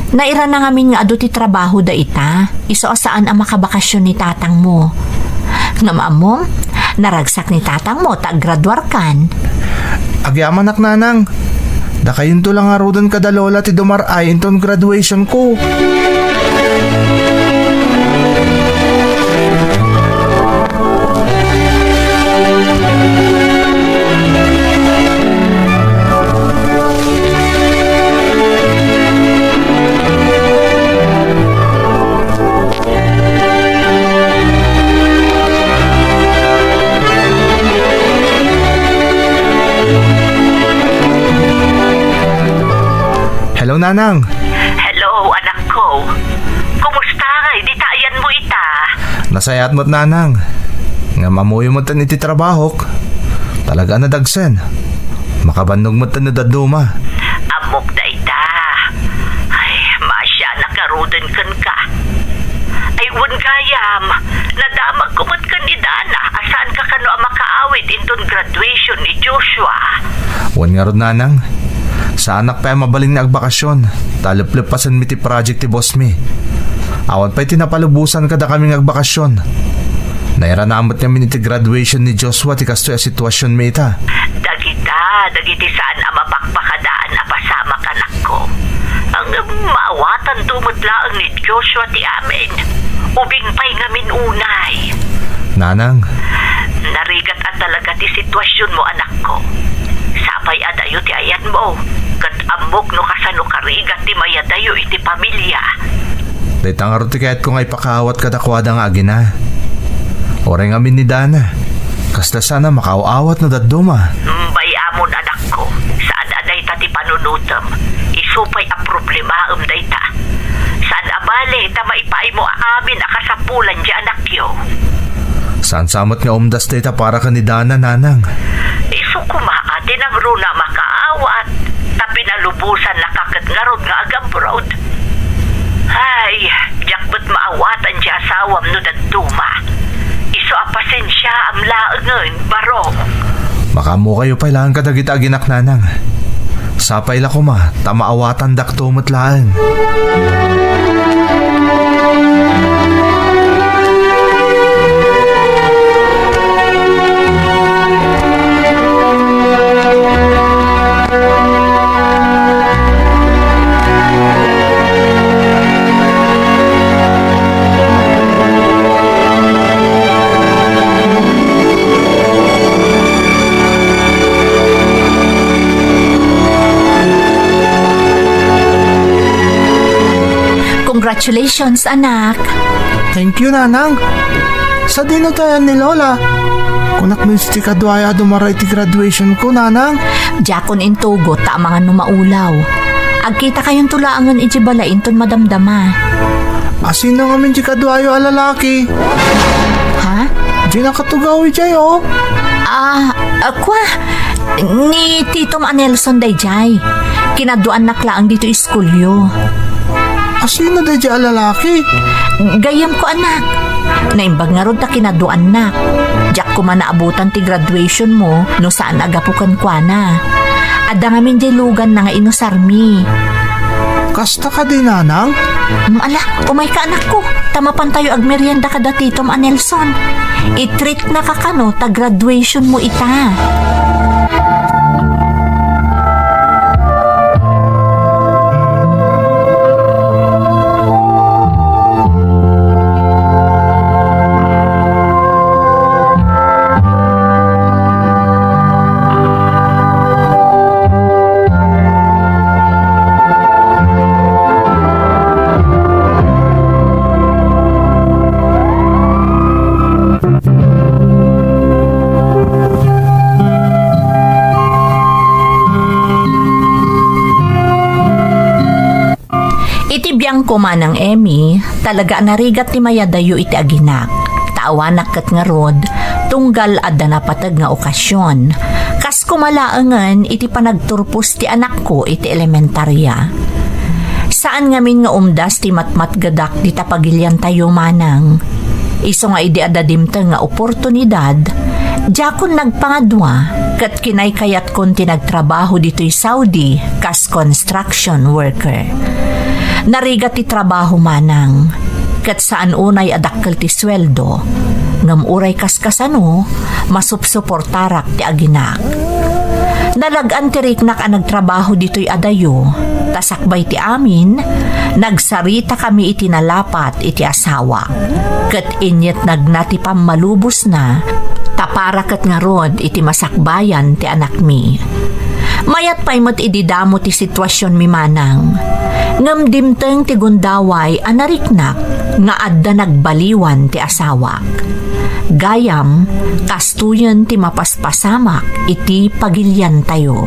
Nairana ngamin nga adu ti trabaho dayta, isu a saan a makabakasyon ni tatangmo. Ngem ammom, naragsak ni tatangmo ta aggraduarkan. Agyamanak, Nanang. Dakayonto la ngaruden kada lola ti dumar-ay inton graduation ko. Hello, Nanang. Hello, anakko. Kumusta ngay dita ayanmo ita? Nasayaat met, Nanang. Ngem ammoyo metten iti trabahok. Talaga a nadagsen. Makabannog metten no dadduma. Ammok dayta. Ay, maasianak ngaruden kenka. Ay, wen gayam, nadamagko met ken ni Dana a saanka kano a makaawid inton graduation ni Joshua. Wen ngarud, Nanang, saanak pay a mabalin nga agbakasyon, ta lepleppasenmi ti project ti bossmi. Awan pay ti napalubosan kadakami nga agbakasyon. Nairana met ngamin iti graduation ni Joshua ti kastoy a situasionmi ita. Dagita, dagiti saan a mapakpakadaan a pasamak, anakko. Ngem maawatanto met laeng ni Joshua ti amin. Ubing pay ngamin unay. Nanang. Narigat a talaga ti situasionmo, anakko. Sapay a dayo ti ayanmo, ket ammok no kasano karigat ti mayadayo iti pamilya. Dayta ngarud ti kayatko nga ipakaawat kadakuada nga agina. Uray ngamin ni Dana, kasla saan a makaaw-awat no dadduma. Bay-amon, anakko, saan a dayta ti panunotem. Isu pay a problemaem dayta. Saan a bale ta maipaaymo amin a kasapulan ti anakyo. Saan sa met nga umdas dayta para ken ni Dana, Nanang. Isu koma a ti nangruna a makaawat, ta pinalubosannaka ket ngarud nga agabroad. Ay, diak met maawatan ti asawam no dadduma. Isu a pasensiaam laengen, baro. Makaammokayo pay laeng kadagiti aginak, Nanang. Sapay la koma ta maawatandakto met laeng. Congratulations, anak. Thank you, Nanang. Sadino tayan ni Lola? Kunak no isu ti kaduayo a dumara iti graduation ko, Nanang. Diakon intugot ta amangan no maulaw. Agkitakayonto laengen iti balay inton madamdama. Asino ngamin ti kaduayo a lalaki? Ha? Di nakatugaw idiay, oh. Ah, ah, kwa? Ni Titom a Nelson daydiay. Kinaduannak laeng ditoy iskulyo. Asino daydiay a lalaki? Gayyemko, anak. Naimbag ngarud ta kinaduannak. Diak koma naabutan ti graduation mo no saan a gapu kenkuana. Adda ngamin diay luganna nga inusarmi. Kasta kadi, Nanang? Mm, ala, umayka, anakko. Ta mapantayo agmerienda kada Titom a Nelson. I-treat na ka kano ta graduation mo ita. Iti biangko, Manang Emmy, talaga a narigat ti mayadayo iti aginak. Ta awanak ket ngarud, tunggal adda napateg nga okasyon. Kas koma laengen iti panagturpos ti anakko iti elementaria. Saan ngamin nga umdas ti matmatgedak dita pagiliantayo, Manang. Isu nga idi adda dimteng nga oportunidad, diakon nagpangadua ket kinaykayatkon ti nagtrabaho ditoy Saudi kas construction worker. Narigat ti trabaho manang, ket saan unay a dakkel ti sueldo, ngem uray kaskasano, masupsuportarak ti aginak. Nalag-an ti riknak a nagtrabaho ditoy adayo, ta sakbay ti amin, nagsaritakami iti nalapat iti asawak. Ket inyetnagna ti pammalubosna, ta para ket ngarud iti masakbayan ti anakmi. Mayat pay met idi damo ti situasionmi manang. Ngem dimteng ti gundaway a nariknak nga adda nagbaliwan ti asawak. Gayam, kastoyen ti mapaspasamak iti pagiliantayo.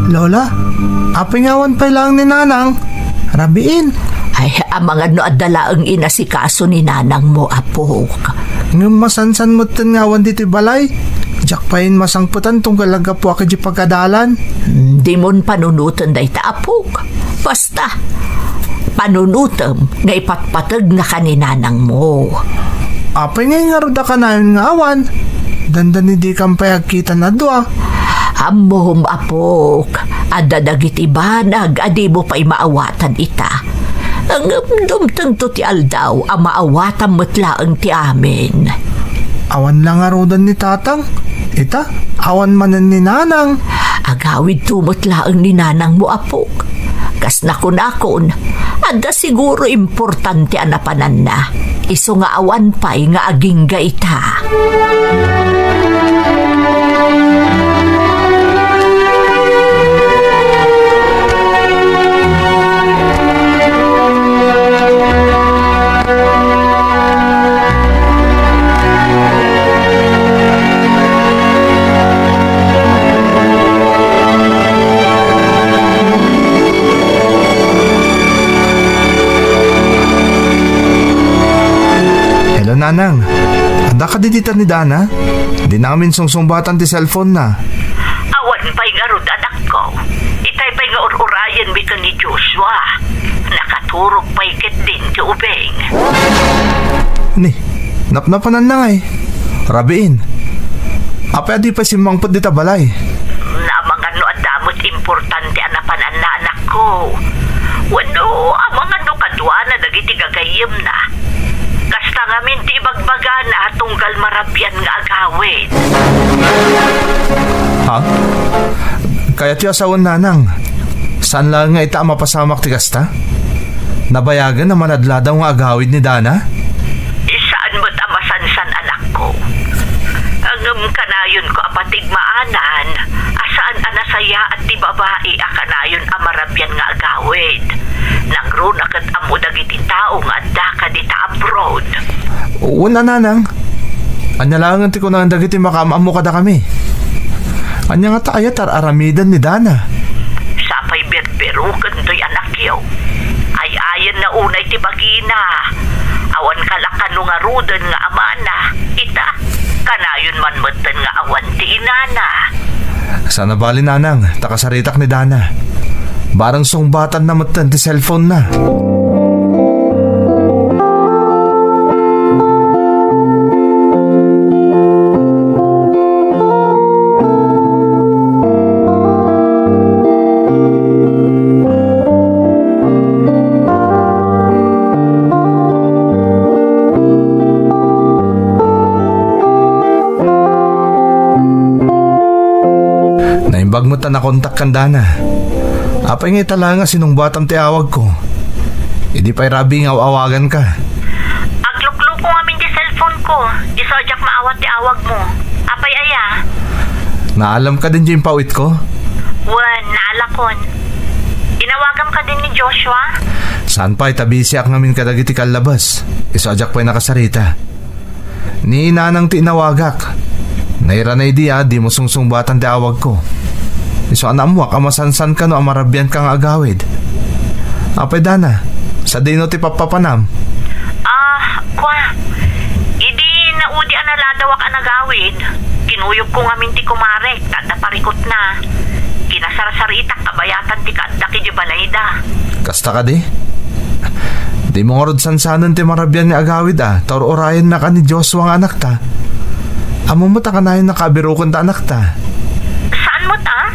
Lola, apay nga awan pay laeng ni Nanang? Rabiin. Ay, amangan no adda laeng inasikaso ni nanangmo, apok. Ngem masansan metten nga awan ditoy balay. Diak pay masangpetan tunggal aggapuak iti pagadalan. Hmm, dimon panunoten dayta, apok. Basta, panunotem nga ipatpategnaka ni nanangmo. Apay ngay ngarud a kanayon nga awan? Dandani dikan pay agkitan a dua. Ammom, apok, adda dagiti banag a dimo pay maawatan ita. Ngem dumtengto ti aldaw a maawatan met laeng ti amin. Awan la ngaruden ni Tatang. Ita, awan manen ni Nanang. Agawidto met laeng ni nanangmo, apok. Kas nakunakon, adda siguro importante a napananna. Isu nga awan pay nga agingga ita. Hello, Nanang. Adda kadi dita ni Dana? Di namin sungsungbatan ti cellphone na. Awan pay ngarud, anakko. Itay pay nga ur-urayenmi ken ni Joshua. Nakaturog pay ketdin ti ubing. Ni, napnapananna ngay. Rabiin. Apay a di pay simmangpet dita balay? Amangan no adda met importante a napananna, anakko. Wenno, amangan no kaduana dagiti gagayyemna. Kasta ngamin ti ibagbagana tunggal marabian nga agawid. Ha? Kayatyo a sawen, Nanang? Saan laeng nga ita a mapasamak ti kasta? Nabayagen a maladladaw nga agawid ni Dana? Saan met a masansan, anakko. Ngem kanayonko a patigmaanan a saan a nasayaat ti babai a kanayon a marabian nga agawid. Nangruna ket ammo dagiti tao nga adda kadita abroad. Wen a, Nanang. Ania laengen ti kunaen dagiti makaam-ammo kadakami? Ania ngata aya ti ar-aramiden ni Dana? Sapay berberoken toy anakyo. Ay-ayanna unay ti bagina. Awan kalakano ngaruden nga amana. Ita, kanayon man metten nga awan ti inana. Saan a bali, Nanang, ta kasaritak ni Dana. Bareng sungbatanna metten ti cellphone na. Naimbag met a nakontak kan Dana. Apay nga ita laeng a sinungbatam ti awagko? Idi pay rabii nga aw-awaganka. Aglukluko ngamin ti cellphone ko, isu a diak maawat ti awagmo. Apay aya? Naalam kadin diay impawitko? Wen, naalakon. Inawagam kadin ni Joshua? Saan pay, ta bisiak ngamin kadagiti kallabas. Isu a diak pay nakasarita. Ni Nanang ti inawagak. Nairana idi a dimo sungsungbatan ti awagko. Isu a naammoak a masansan kano a marabianka nga agawid. Apay, Dana, sadino ti pappapanam? Ah, kua, idi naudi a naladawak a nagawid, kinuyogko ngamin ti kumarek ta adda parikutna. Kinasarsaritak kabayatan ti kaaddak idiay balayda. Kasta kadi? Dimo ngarud sansanen ti marabian nga agawid a ta ur-urayennak a ni Joshua nga anakta. Ammom met a kanayon nakabirokenta anakta. Saan met a?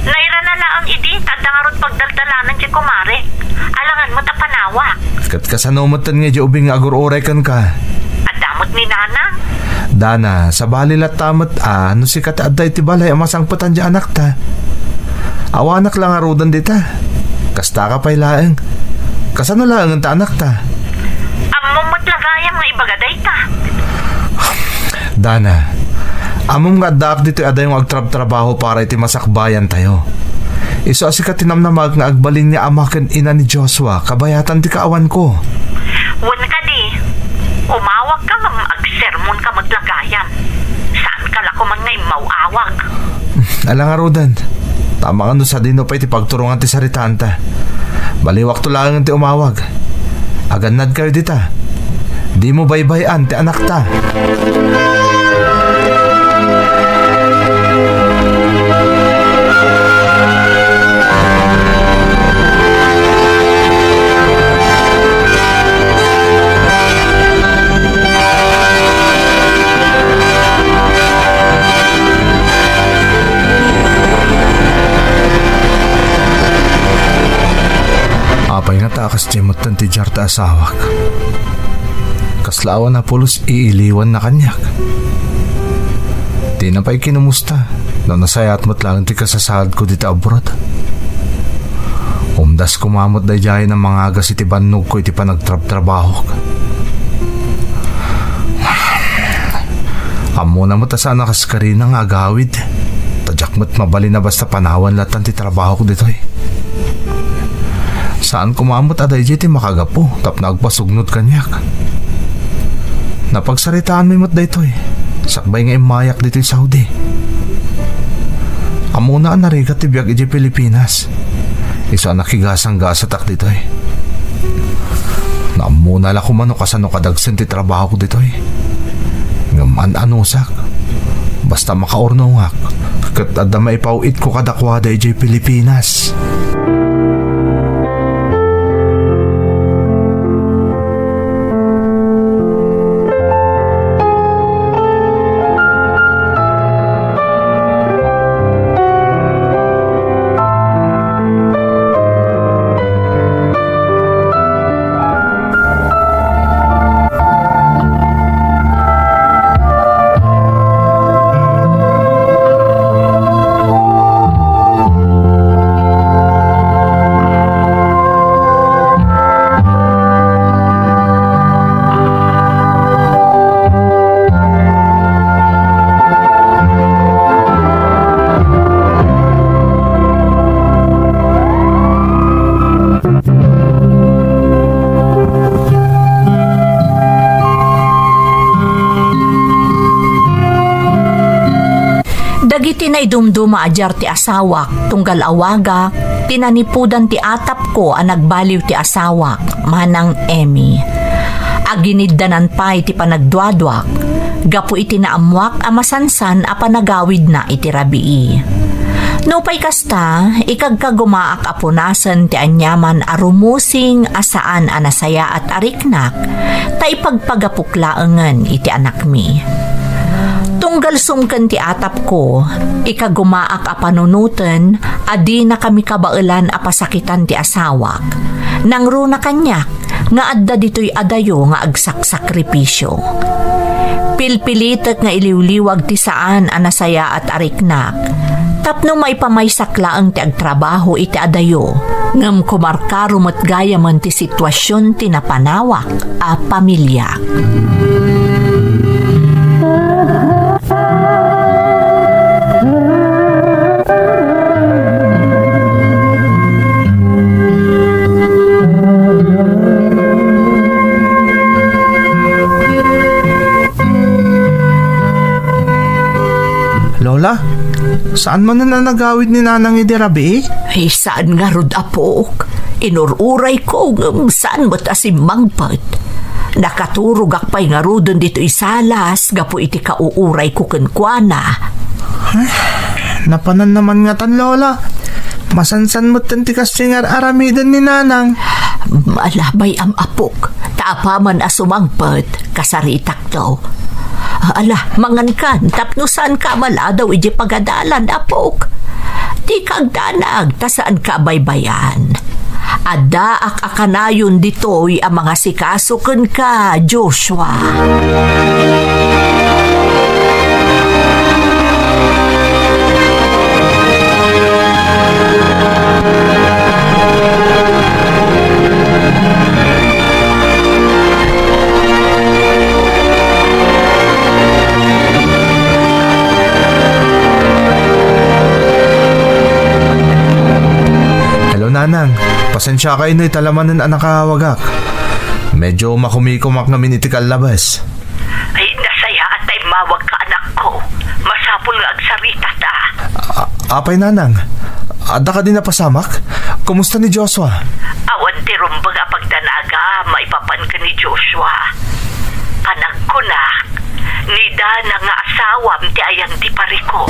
Nairana laeng idi ta adda ngarud pagdaldalanan ti kumarek. Alangan met a panawak. Ket kasano metten nga idiay ubing nga agur-uray kenka? Adda met ni Nanang. Dana, sabali latta met a no sika ti adda iti balay a masangpetan diay anakta. Awanak la ngaruden dita. Kastaka pay laeng. Kasano laengen ta anakta? Ammom met la gayam nga ibaga dayta. Dana, ammom nga addaak ditoy adayo nga agtrabtrabaho para iti masakbayantayo. Isu a sika ti namnamaek nga agbalin nga ama ken ina ni Joshua, kabayatan ti kaawanko. Wen kadi, umawagka ngem agsermonka met la gayam. Saanka la koman nga immaw-awag. Ala ngaruden, tama nga no sadino pay ti pagturongan ti saritaanta. Baliwakto laengen ti umawag. Agannadkayo dita. Dimo baybay-an ti anakta. Apay ngata a kasdiay metten ti diar ti asawak? Kasla awan a pulos iiliwanna kaniak. Dina pay kinumusta no nasayaat met laeng ti kasasaadko dita abroad. Umdas koma met daydiay a mangagas iti bannogko iti panagtrabtrabahok. Ammona met a saan a kas karina nga agawid. Ta diak met mabalin a basta panawan latan ti trabahok ditoy. Saan koma met a daydiay ti makagapu tapno agpasugnod kaniak. Napagsaritaanmi met daytoy, sakbay nga immayak ditoy Saudi. Ammona a narigat ti biag idiay Pilipinas. Isu a nakigasanggasatak ditoy. Naammona la koma no kasano kadagsen ti trabahok ditoy. Ngem an-anusak. Basta makaurnongak, ket adda maipaw-itko kadakuada idiay Pilipinas. Dagiti naidumduma a diar ti asawak, tunggal awagak, tinanipudan ti atapko a nagbaliw ti asawak, Manang Emmy. Aginiddanan pay ti panagduaduak, gapu iti naammoak a masansan a panagawidna iti rabii. Nupay kasta, ikagkagumaak a punasen ti aniaman a rumusing a saan a nasayaat a riknak, ta ipagpagapok laengen iti anakmi. Tunggal sumken ti atapko, ikagumaak a panunoten a dinakami kabaelan a pasakitan ti asawak. Nangruna kaniak nga adda ditoy adayo nga agsaksakripisio. Pilpilitek nga iliwliwag ti saan a nasayaat a riknak, tapno maipamaysak laeng ti agtrabaho iti adayo, ngem kumarkaro met gayamen ti situasion ti napanawak a pamiliak. Lola? Saan manen a nagawid ni Nanang idi rabii? Ay, saan ngarud, apok. Inur-urayko ngem saan met a simmangpet. Nakaturogak pay ngaruden ditoy salas gapu iti kauurayko kenkuana. Ay, napananna man ngatan, Lola. Masansan metten ti kasdi nga ar-aramiden ni Nanang. Ala, bay-am, apok. Ta apaman a sumangpet, kasaritakto. Ala, mangankan tapno saanka a maladaw iti pagadalan, apok. Dika agdanag ta saanka a baybay-an. Addaak a kanayon ditoy a mangasikaso kenka, Joshua. Hello, Nanang. Pasensiaka ino ita la manen a nakawagak. Medyo makumikumak ngamin iti kallabas. Ay, nasayaat ta immawagka, anakko. Masapul nga agsaritata. A-, apay, Nanang? Adda kadi napasamak? Kumusta ni Joshua? Awan ti rumbeng a pagdanaga maipapan ken ni Joshua. Panagkunak, ni Dana nga asawam ti ayan ti parikut.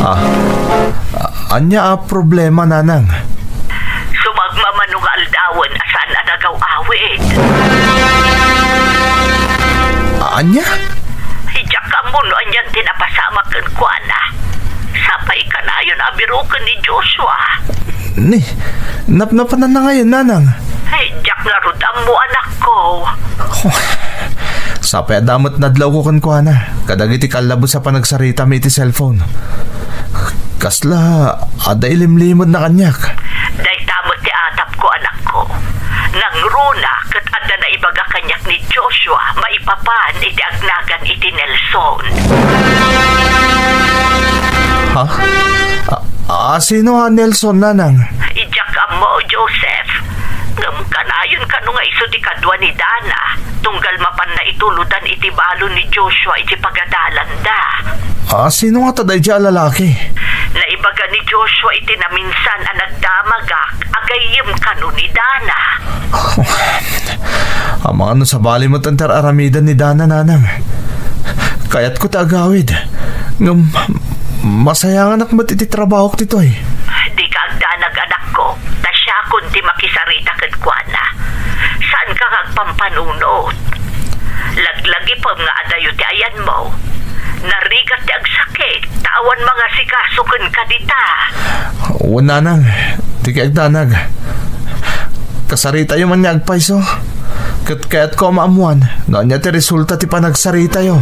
Ah, ania a problema, Nanang? Sumagmamano nga aldawen a saan a nagaw-awid. Ania? Diak ammo no anian ti napasamak kenkuana. Sapay kanayon a biroken ni Joshua. Ni, napnapananna ngayen, Nanang? Ay, diak ngarud ammo, anakko. Sapay adda met nadlawko kenkuana kadagiti kallabes a panagsaritami iti cellphone. Kasla adda ilimlimedna kaniak. Dayta met ti atapko, anakko. Nangruna ket adda naibaga kaniak ni Joshua maipapan iti agnagan iti Nelson. Ha? A, a, sino a Nelson, Nanang? Diak ammo, Joseph. Ngem kanayon kano nga isu ti kadua ni Dana, tunggal mapanna itulodan iti balo ni Joshua iti pagadalanda. A, sino ngata daydiay a lalaki? Naibaga ni Joshua iti naminsan a nagdamagak a gayyem kano ni Dana. Amangan no sabali met ti ar-aramiden ni Dana, Nanang. Kayatko ti agawid, ngem masayanganak met iti trabahok ditoy. Dika agdanag, anakko, ta siakon ti makisarita kenkuana. Saanka nga agpampanunot. Laglagipem nga adayo ti ayanmo. Narigat ti agsakit, ta awan mangasikaso kenka dita. Wen, Nanang, dika agdanag. Kasaritayo man nga agpayso. Ket kayatko a maammuan no ania ti resulta ti panagsaritayo.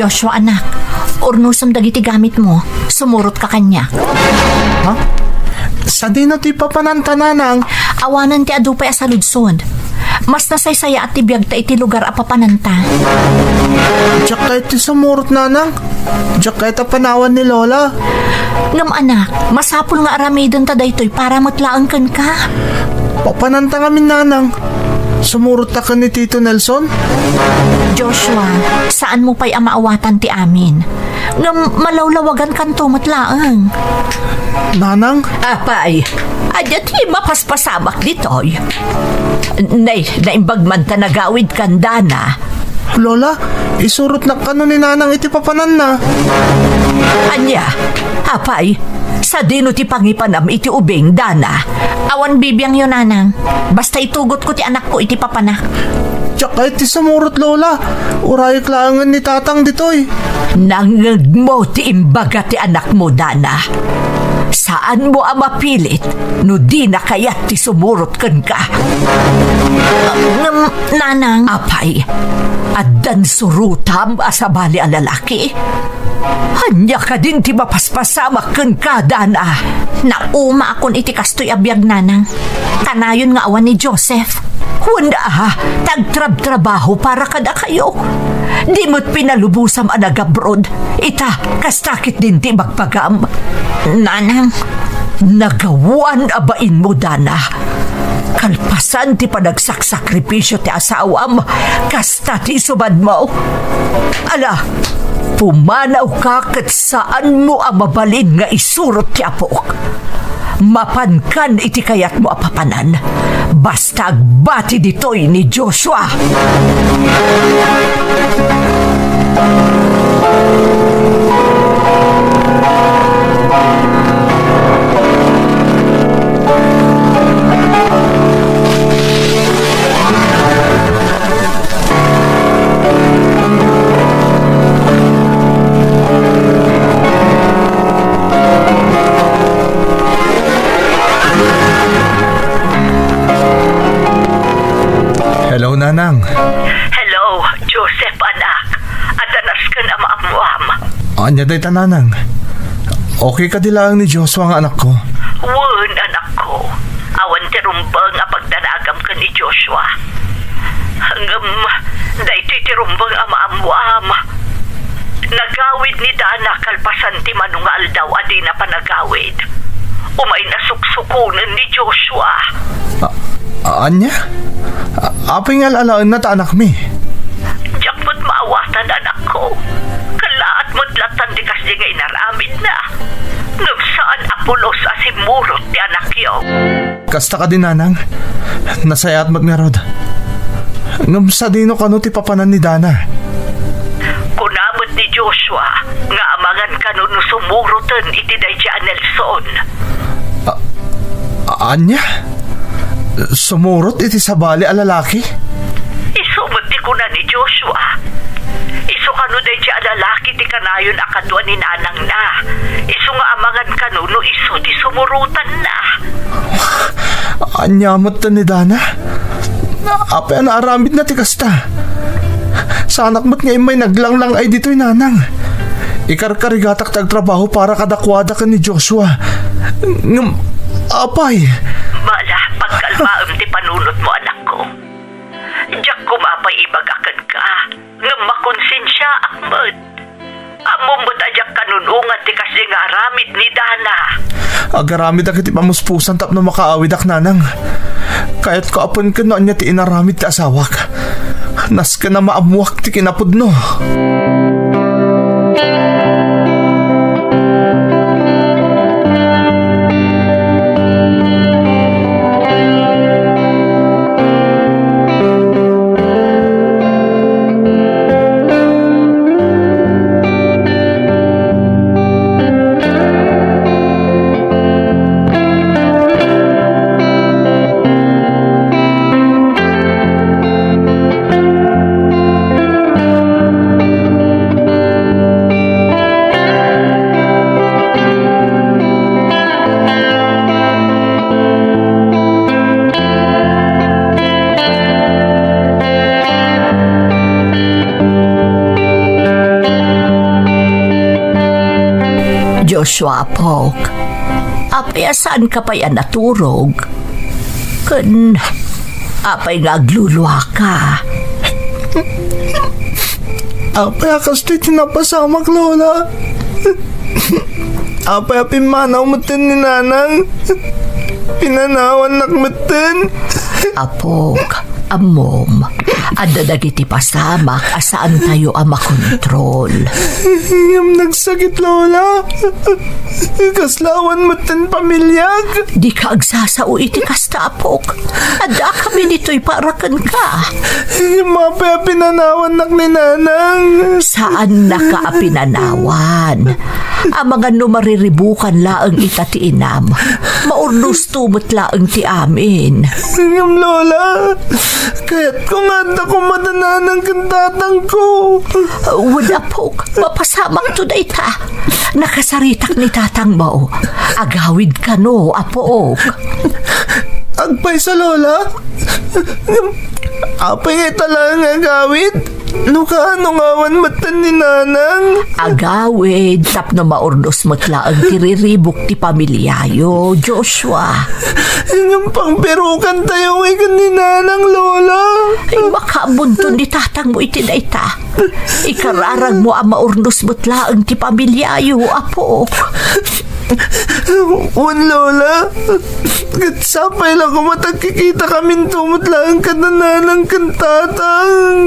Joshua, anak, urnosem dagiti gamitmo. Sumurotka kaniak. Ha? Sadino ti papananta, Nanang? Awanen ti adu pay a saludsod. Mas nasaysayaat ti biagta iti lugar a papananta. Diak kayat ti sumurot, Nanang. Diak kayat a panawan ni Lola. Ngem, anak, masapul nga aramidenta daytoy para met laeng kenka. Papananta ngamin, Nanang. Sumurotta ken ni Tito Nelson? Joshua, saanmo pay a maawatan ti amin. Ngem malawlawagankanto met laeng. Nanang? Apay, ania ti mapaspasamak ditoy? Nay, naimbag man ta nagawidkan, Dana. Lola, isurotnak kano ni Nanang iti papananna. Ania? Apay, sadino ti pangipanam iti ubing, Dana? Awan bibiangyo, Nanang. Basta itugotko ti anakko iti papanak. Diak kayat ti sumurot, Lola. Urayek laengen ni Tatang ditoy. Nangngegmo ti imbaga ti anakmo, Dana. Saanmo a mapilit no dina kayat ti sumurot kenka. Ngem, Nanang. Apay, addan surotam a sabali a lalaki? Ania kadin ti mapaspasamak kenka, Dana? Naumaakon iti kastoy a biag, nanang. Kanayon nga awan ni Joseph. Wen a, ta agtrabtrabaho para kadakayo. Di met pinalubosam a nagabroad. Ita, kasta ketdin ti ibagbagam. Nanang, nagawan a bainmo, Dana. Kalpasan ti panagsaksakripisio ti asawam, kasta ti isubadmo. Ala, pumanawka ket saanmo a mabalin nga isurot ti apok. Mapankan iti kayatmo a papanan. Basta agbati ditoy ni Joshua. Hello, Nanang. Hello, Joseph, anak. Adda nasken a maammoam. Ania dayta, Nanang? Okay kadi laeng ni Joshua nga anakko? Wen, anakko. Awan ti rumbeng a pagdanagam ken ni Joshua. Ngem daytoy ti rumbeng a maammoam. Nagawid ni Dana kalpasan ti mano nga aldaw a dina panagawid. Umayna suksukonen ni Joshua. A-, ania? A-, apay nga al-alaenna ta anakmi? Diak met maawatan, anakko. Kellaat met lattan ti kasdi nga inaramidna. Ngem saan a pulos a simmurot ti anakyo. Kasta kadi, Nanang? Nasayaat met ngarud. Ngem sadino kano ti papanan ni Dana? Kuna met ni Joshua nga amangan kano no sumuroten iti daydiay a Nelson. A-, ania? Sumurot iti sabali a lalaki? Isu met ti kuna ni Joshua. Isu kano daydiay a lalaki ti kanayon a kadua ni nanangna. Isu nga amangan kano no isu ti sumurotanna. Ania met ni Dana? Apay a naaramidna ti kasta? Saanak met nga immay naglanglang-ay ditoy, Nanang. Ikarkarigatak ti agtrabaho para kadakuada ken ni Joshua. Ngem, apay? Bala, pagkalmaem ti panunotmo, anakko. Diak koma pay ibaga kenka, ngem makonsensiaak met. Ammom met a diak kanunongan ti kasdi nga aramid ni Dana. Agaramedak iti pamuspusan tapno makaawidak, Nanang. Kayatko a penken no ania ti inaramid ti asawak. Nasken a maammoak ti kinapudno. Joshua, apok, apay a saanka pay a naturog? Ken apay nga agluluaka? Apay a kastoy ti napasamak, Lola? Apay a pimmanaw metten ni Nanang? Pinanawannak metten. Apok, ammom, adda dagiti pasamak a saantayo a makontrol. Ngem nagsakit, Lola. Kasla awan metten pamiliak. Dika agsasao iti kasta, apok. Addakami ditoy para kenka. Ngem apay a pinanawannak ni Nanang? Saannaka a pinanawan. Amangan no mariribukan laeng ita ti inam. Maurnosto met laeng ti amin. Ngem, Lola, kayatko nga adda koma da Nanang ken Tatangko. Wen, apok, mapasamakto dayta. Nakasaritak ni tatangmo. Agawid kano, apok. Agpayso, Lola? Apay nga ita laeng nga agawid? No kaano ngawan metten ni Nanang? Agawid tapno maurnos met laeng ti riribuk ti pamiliayo, Joshua. Ngem pangbirukantayo ngay ken ni Nanang, Lola. Ay, makaabunton ni tatangmo iti dayta. Ikararagmo a maurnos met laeng ti pamiliayo, apok. Wen, Lola, ket sapay la koma ta agkikitakaminto met laeng kada Nanang ken Tatang.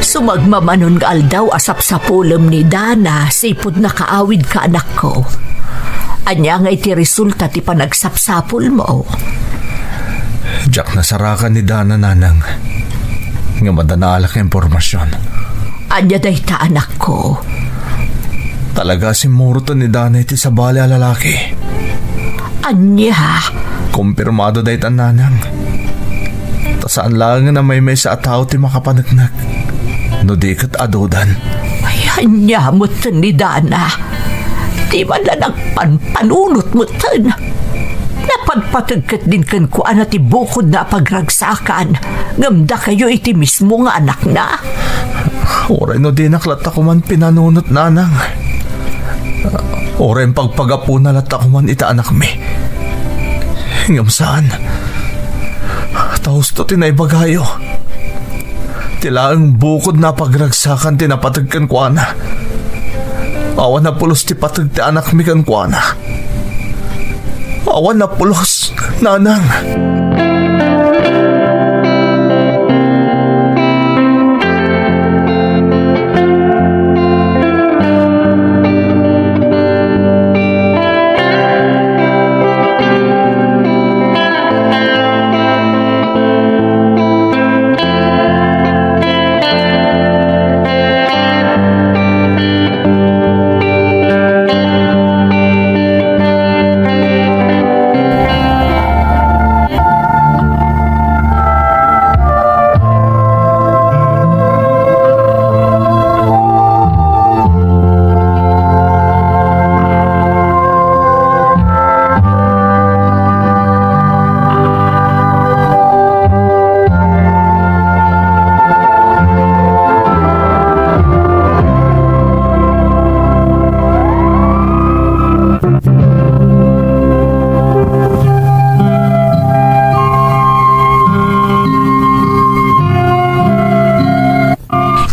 Sumagmamanon nga aldaw a sapsapulem ni Dana, sipud nakaawidka, anakko. Ania ngay ti resulta ti panagsapsapulmo? Diak nasarakan ni Dana, Nanang. Ngem adda naalak nga impormasion. Ania dayta, anakko? Talaga, simmuroten ni Dana iti sabali a lalaki. Ania? Kompirmado dayta, Nanang. Ta saan laengen a maymaysa a tao ti makapaneknek, no di ket adudan. Ay, ania metten ni Dana? Di man la nagpanpanunot metten. Napatpateg ketdin kenkuana ti bukodna a pagragsakan, ngem dakayo iti mismo nga anakna? Uray no dinak latta koman pinanunot, Nanang. Uray pagpagapuna latta koman iti anakmi. Ngem saan. Ta husto ti naibagayo. Ti laeng bukodna a pagragsakan ti napateg kenkuana. Awan a pulos ti pateg ti anakmi kenkuana. Awan a pulos, Nanang.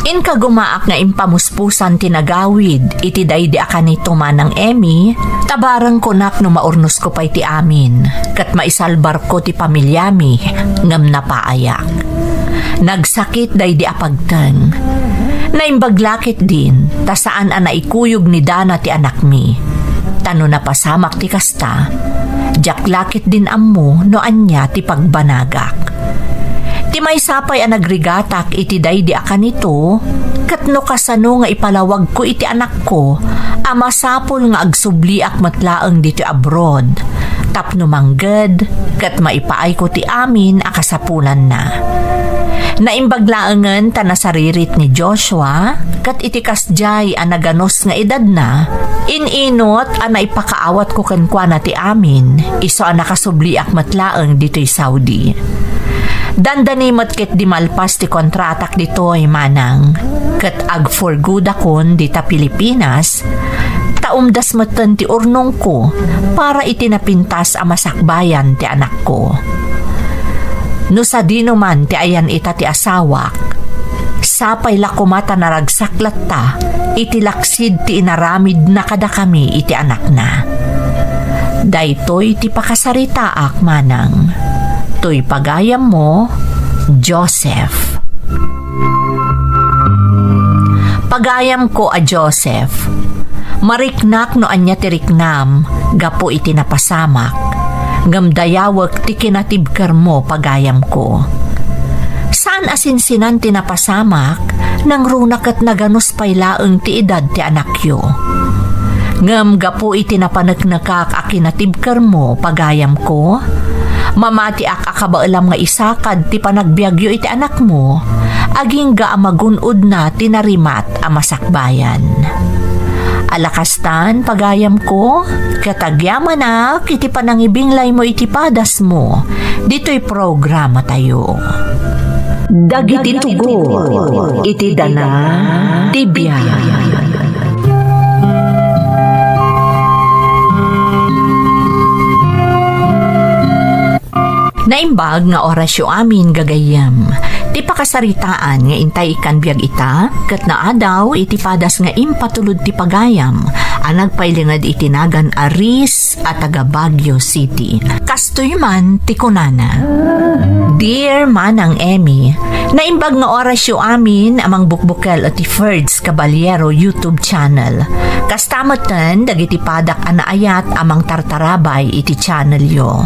Inkagumaak nga impamuspusan ti nagawid iti daydi a kanito, Manang Emmy, ta bareng kunak no maurnosko pay ti amin, ket maisalbarko ti pamiliami, ngem napaayak. Nagsakit daydi a pagteng. Naimbag la ketdin, ta saan a naikuyog ni Dana ti anakmi. Ta no napasamak ti kasta, diak la ketdin ammo no ania ti pagbanagak. Ti maysa pay a nagrigatak iti daydi a kanito, ket no kasano nga ipalawagko iti anakko a masapul nga agsubliak met laeng ditoy abroad, tapno mangged ket maipaayko ti amin a kasapulanna. Naimbag laengen ta nasaririt ni Joshua, ket iti kasdiay a naganus nga edadna, in-inut a naipakaawatko kenkuana ti amin, isu a nakasubliak met laeng ditoy Saudi. Dandani met ketdi malpas ti kontratak ditoy, Manang, ket ag-for-goodakon dita Pilipinas, ta umdas metten ti urnongko para iti napintas a masakbayan ti anakko. No sadino man ti ayan ita ti asawak, sapay la koma ta naragsak latta iti laksid ti inaramidna kadakami iti anakna. Daytoy ti pakasaritaak, manang. Toy pagayammo, Joseph. Pagayamko a Joseph, mariknak no ania ti riknam gapu iti napasamak, ngem dayawek ti kinatibkermo, pagayamko. Saan a sinsinan ti napasamak, nangruna ket naganus pay laeng ti edad ti anakyo. Ngem gapu iti napaneknekak a kinatibkermo, pagayamko, mamatiak a kabaelam nga isakad ti panagbiagyo iti anakmo, agingga a magun-odna ti narimat a masakbayan. Ala kastan, pagayamko, ket agyamanak iti panangibinglaymo iti padasmo ditoy programatayo. Dagiti tugot iti dana ti biag. Naimbag nga orasyo amin, gagayyem. Ti pakasaritaan nga intay ikkan biag ita, ket naadaw iti padas nga impatulod ti pagayam a nagpailinged iti nagan a Riz a taga Baguio City. Kastoy man ti kunana, Dear Manang Emmy, naimbag nga orasyo amin a mangbukbukel iti Ferds Caballero YouTube channel. Kasta metten dagiti padak a naayat a mangtartarabay iti channelyo.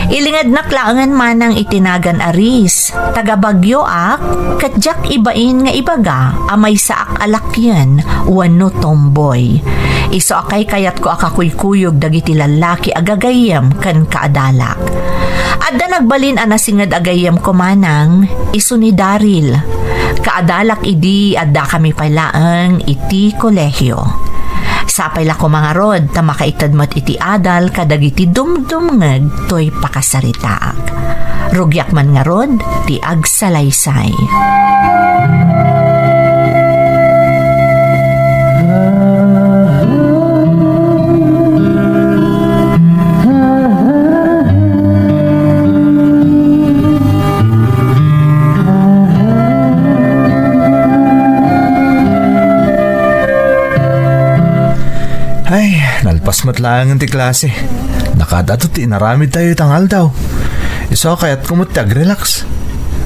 Ilingednak laengen manang iti nagan a Riz, taga Baguioak, ket diak ibain nga ibaga a maysaak a lakyen wenno tomboy. Isu a kaykayatko a kakuykuyog dagiti lallaki a gagayyem ken kaadalak. Adda nagbalin a nasinged a gayyemko manang, isu ni Daryl. Kaadalak idi addakami pay laeng iti kolehio. Sapay la koma ngarud ta makaited met iti adal kadagiti dumdumngeg toy pakasaritaak. Rugiak man ngarud ti agsalaysay. Ay, nalpas met laeng ti klase. Nakaad-adu ti inaramidtayo ita nga aldaw. Isu a kayatko met ti agrelax.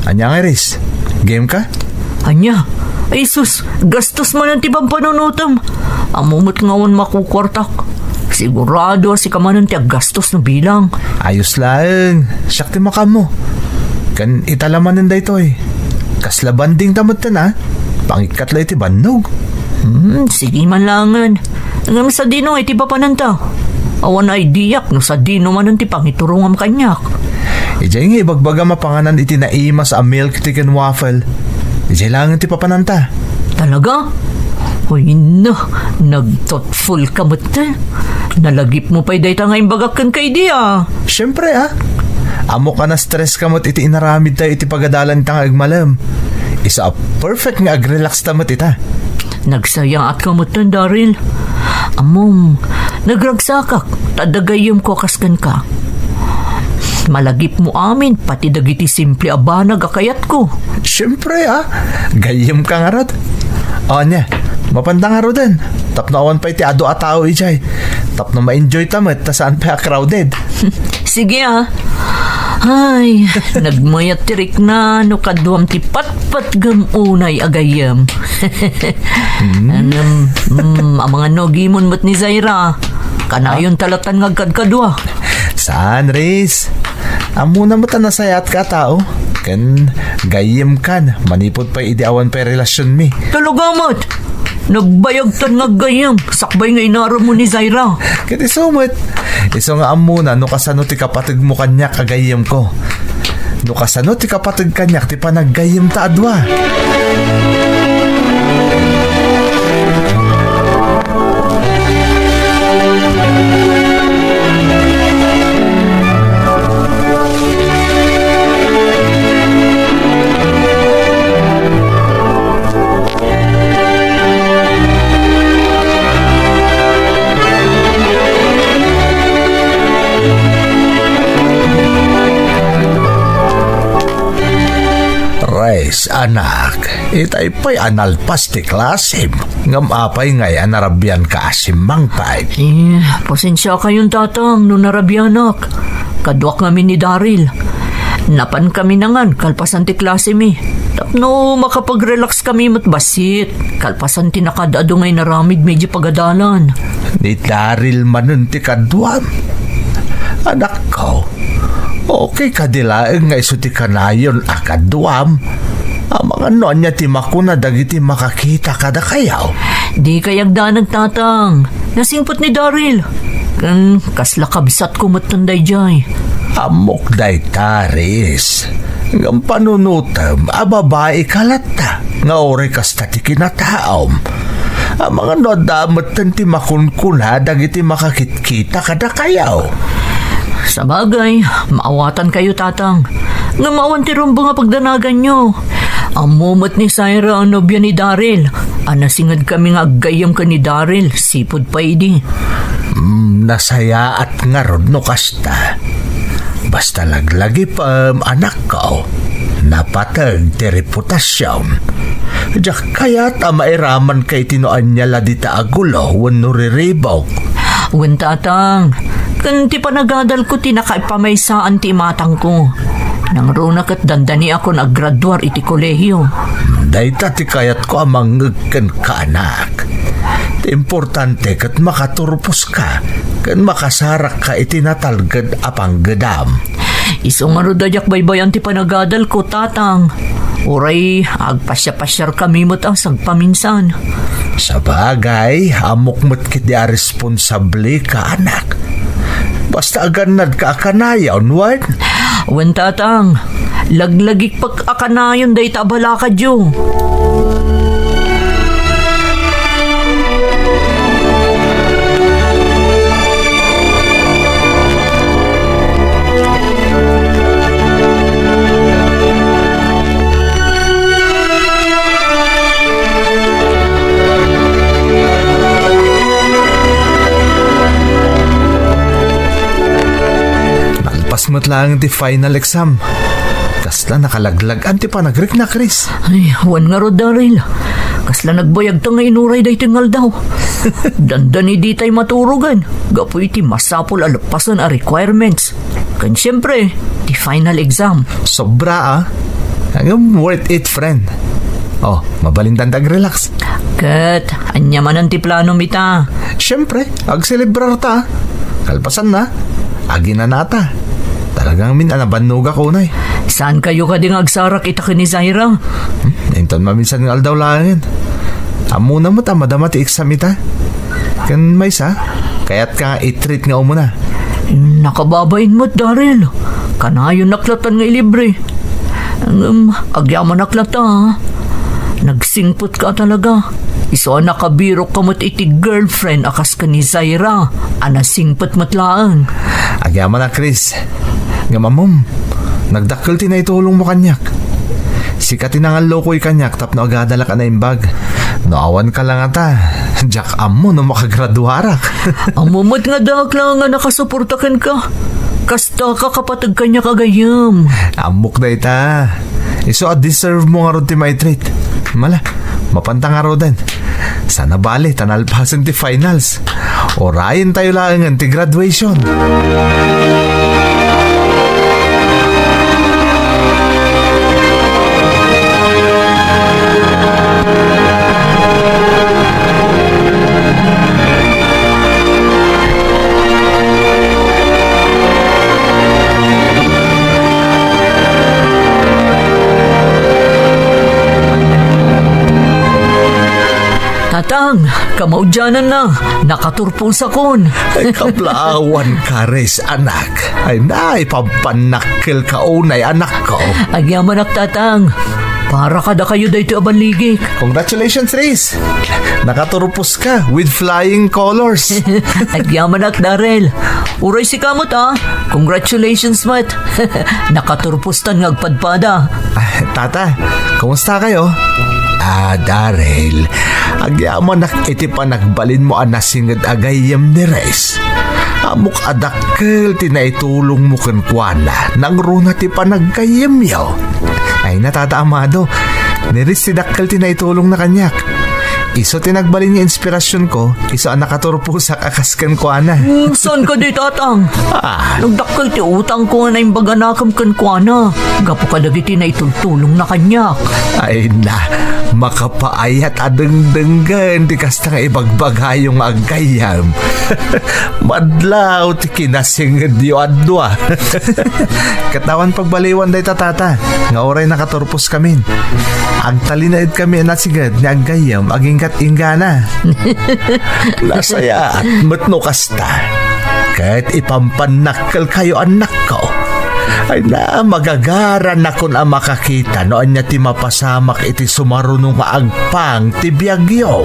Ania nga, Iris? Game ka? Ania? Ay sus, gastos manen ti pampanunotem. Ammo met nga awan makukuartak. Sigurado a sika manen ti aggastos no bilang. Ayos laeng. Siak ti makaammo. Ken ita la manen daytoy. Kasla banding ta metten, a? Pangikkat la iti bannog. Hmm, sige man laengen. Ngem sadino iti papananta? Awan ideak no sadino manen ti pangiturongam kaniak. Idiay nga ibagbagam a panganan iti naimas a milk tea ken waffle. Idiay laengen ti papananta. Talaga? Ay na, nagthoughtful ka met, eh. Nalagipmo pay dayta nga imbagak kenka idi, a. Siempre, a. Ammok a na-stress ka met iti inaramidtayo iti pagadalan ita nga agmalem. Isu a perfect nga agrelax ta met ita. Nagsayaat ka metten, Daryl. Ammom, nagragsakak ta adda gayyemko a kas kenka. Malagipmo amin, pati dagiti simple a banag a kayatko. Siempre, a. Gayyem ka ngarud. O, ania, mapanta ngaruden. Tapno awan pay ti adu a tao idiay. Tapno ma-enjoy ta met ta saan pay a crowded. Sige, a. Ay, nagmayat ti rikna no kaduam ti patpatgem unay a gayyem. Hmm. Anem, mm, a mga nogimon met ni Zaira. Kanayon ta latan nga agkadkadua. Saan, Riz? Ammona met a nasayaatka a tao. Ken gayyemkan, manipud pay idi awan pay relasionmi. Talaga met! Nagbayagtan nga aggayyem, sakbay nga inarummo ni Zaira. Ket isu met, isu nga ammona no kasano ti kapategmo kaniak a gayyemko. No kasano ti kapateg kaniak ti panaggayyemta a dua. Anak, itay pay a nalpas ti klasim, ngem apay ngay a narabianka a simmangpet? Eh, pasensiakayon, Tatang, no narabianak. Kaduak ngamin ni Daryl. Napankami nangan kalpasan ti klasemi. Tapno makapag-relax kami met bassit, kalpasan ti nakaad-adu nga inaramidmi idiay pagadalan. Ni Daryl manen ti kaduam? Anakko, okay kadi laeng nga isu ti kanayon a kaduam? Amangan no ania ti makuna dagiti makakita kadakayo? Dikay agdanag, Tatang. Nasingpet ni Daryl. Ken kasla kabsatko metten daydiay. Ammok dayta, Riz. Ngem panunotem a babaika latta nga uray kasta ti kinataom. Amangan no adda metten ti makunkuna dagiti makakitkita kadakayo. Sabagay, maawatankayo, Tatang. Ngem awan ti rumbeng a pagdanaganyo. Ammo met ni Syra a nobia ni Daryl a nasingedkami nga aggayyem ken ni Daryl sipud pay idi. Mm, nasayaat ngarud no kasta. Basta laglagipem, anakko. Napateg ti reputasion. Diak kayat a mairamanka iti no ania la dita a gulo wenno riribuk. Wen, Tatang, ken ti panagadalko ti nakaipamaysaan ti imatangko. Nangruna ket dandaniakon a graduar iti kolehio. Dayta ti kayatko a mangngeg kenka, anak. Ti importante ket makaturposka ken makasarakka iti natalged a panggedam. Isu ngarud a diak baybay-an ti panagadalko, Tatang. Uray agpasiapasiarkami met a sagpaminsan. Sabagay, ammok met ketdi a responsableka, anak. Basta agannadka a kanayon, wen? Wen, Tatang. Laglagipek a kanayon dayta a balakadyo. Nalpas met laeng ti final exam. Kasla nakalaglag-an ti panagriknak, Riz. Ay, wen ngarud, Daryl. Kasla nagbayagta nga inuray daytoy nga aldaw. Dandani ditay maturogen gapu iti masapul a leppasen a requirements. Ken siempre, ti final exam. Sobra, ah. Ngem worth it, friend. Oh, mabalintan ta agrelax. Ket, ania manen ti planom ita? Siempre, agselebrar ta. Kalpasan na, aginana ta. Talaga ngamin a nabannogak unay. Saan kayo kadi nga agsarak ita ken ni Zaira? Hmm, inton maminsan nga aldaw laengen. Ammona met a madama ti exam ita. Ken maysa, kayatka nga i-treat nga umuna? Nakababain met, Daryl. Kanayon nak latan nga ilibre. Ngem, agyamanak lata, ah. Nagsingpet ka talaga. Isu a nakabirok ka met iti girlfriend a kas ken ni Zaira, a nasingpet met laeng. Agyamanak, Chris. Ngem ammom, nagdakkel ti naitulongmo kaniak. Sika ti nangallukoy kaniak tapno agadalak a naimbag. No awan ka la ngata, diak ammo no makagraduarak. Ammo met nga diak la nga nakasuporta kenka. Kasta ka kapateg kaniak a gayyem. Ammok dayta. Isu a deserve mo ngarud ti maitreat. Mala, mapanta ngaruden. Sana bale ta nalpasen ti finals. Urayentayo laengen ti graduation. Tatang, kamaudiananna, nakaturposakon. Ay, kablaawan ka, Riz, anak. Ay, naipagpannakkel ka unay, anakko. Agyamanak, Tatang. Para kadakayo daytoy a balligik. Congratulations, Riz. Nakaturpos ka with flying colors. Agyamanak, Daryl. Uray sika met, ah. Congratulations met. Nakaturpos tan nga agpadpada. Ah, tata, kumusta kayo? Ah, Daryl, agyamanak iti panagbalinmo a nasinged a gayyem ni Riz. Ammok a dakkel ti naitulongmo kenkuana, nangruna ti panaggayyemyo. Ay na, Tata Amado, Ni Riz ti dakkel ti naitulongna kaniak. Isu ti nagbalin nga inspirasionko, isu a nakaturposak a kas kenkuana. Hmm, saan kadi, Tatang? Ah. Nagdakkel ti utangko nga naimbaganakem kenkuana gapu kadagiti naitultulongna kaniak. Ay na, makapaayat a dengdenggen ti kasta nga ibagbagayo nga aggayyem. Madlaw ti kinasingedyo a dua. Ket awan pagbaliwan dayta, Tata, nga uray nakaturposkamin. Agtalinaedkami a nasinged nga aggayyem agingga't inggana. Nasayaat met no kasta. Ket ipampannakkelkayo, annakko. Ay na, magagaranakon a makakita no ania ti mapasamak iti sumaruno nga agpang ti biagyo.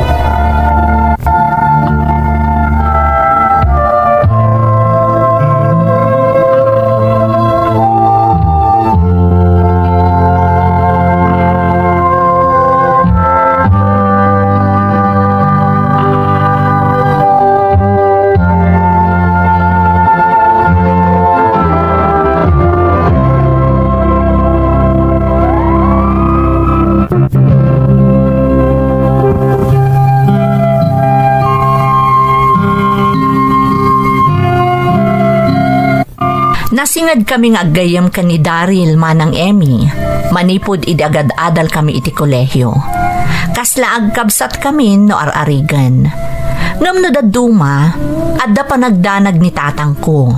Nasingedkami nga aggayyem ken ni Daryl, Manang Emmy, manipud idi agad-adalkami iti kolehio. Kasla agkabsatkamin no ar-arigen. Ngem no dadduma, adda panagdanag ni tatangko.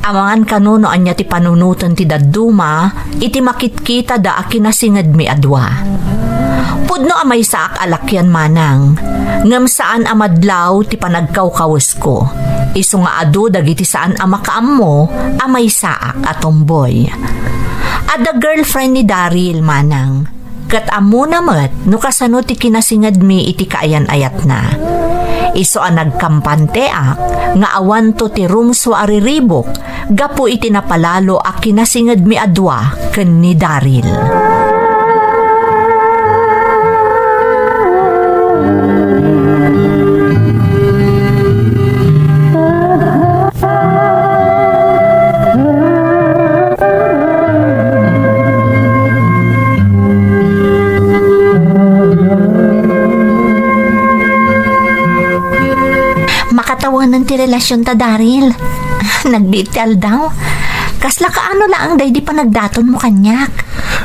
Amangan kano no ania ti panunoten ti dadduma iti makitkitada a kinasingedmi a dua. Pudno a maysaak a lakian, Manang, ngem saan a madlaw ti panagkawkawes ko. Isu nga adu dagiti saan a makaammo a maysaak a tomboy. Adda girlfriend ni Daryl, Manang, ket ammona met no kasano ti kinasingedmi iti kaayan-ayatna. Isu a nagkampanteak nga awanto ti rumsua a riribuk gapu iti napalalo a kinasingedmi a dua ken ni Daryl. Makatawanan ti relasionta, Daryl. Nagbiit ti aldaw. Kasla kaano laeng daydi panagdatonmo kaniak?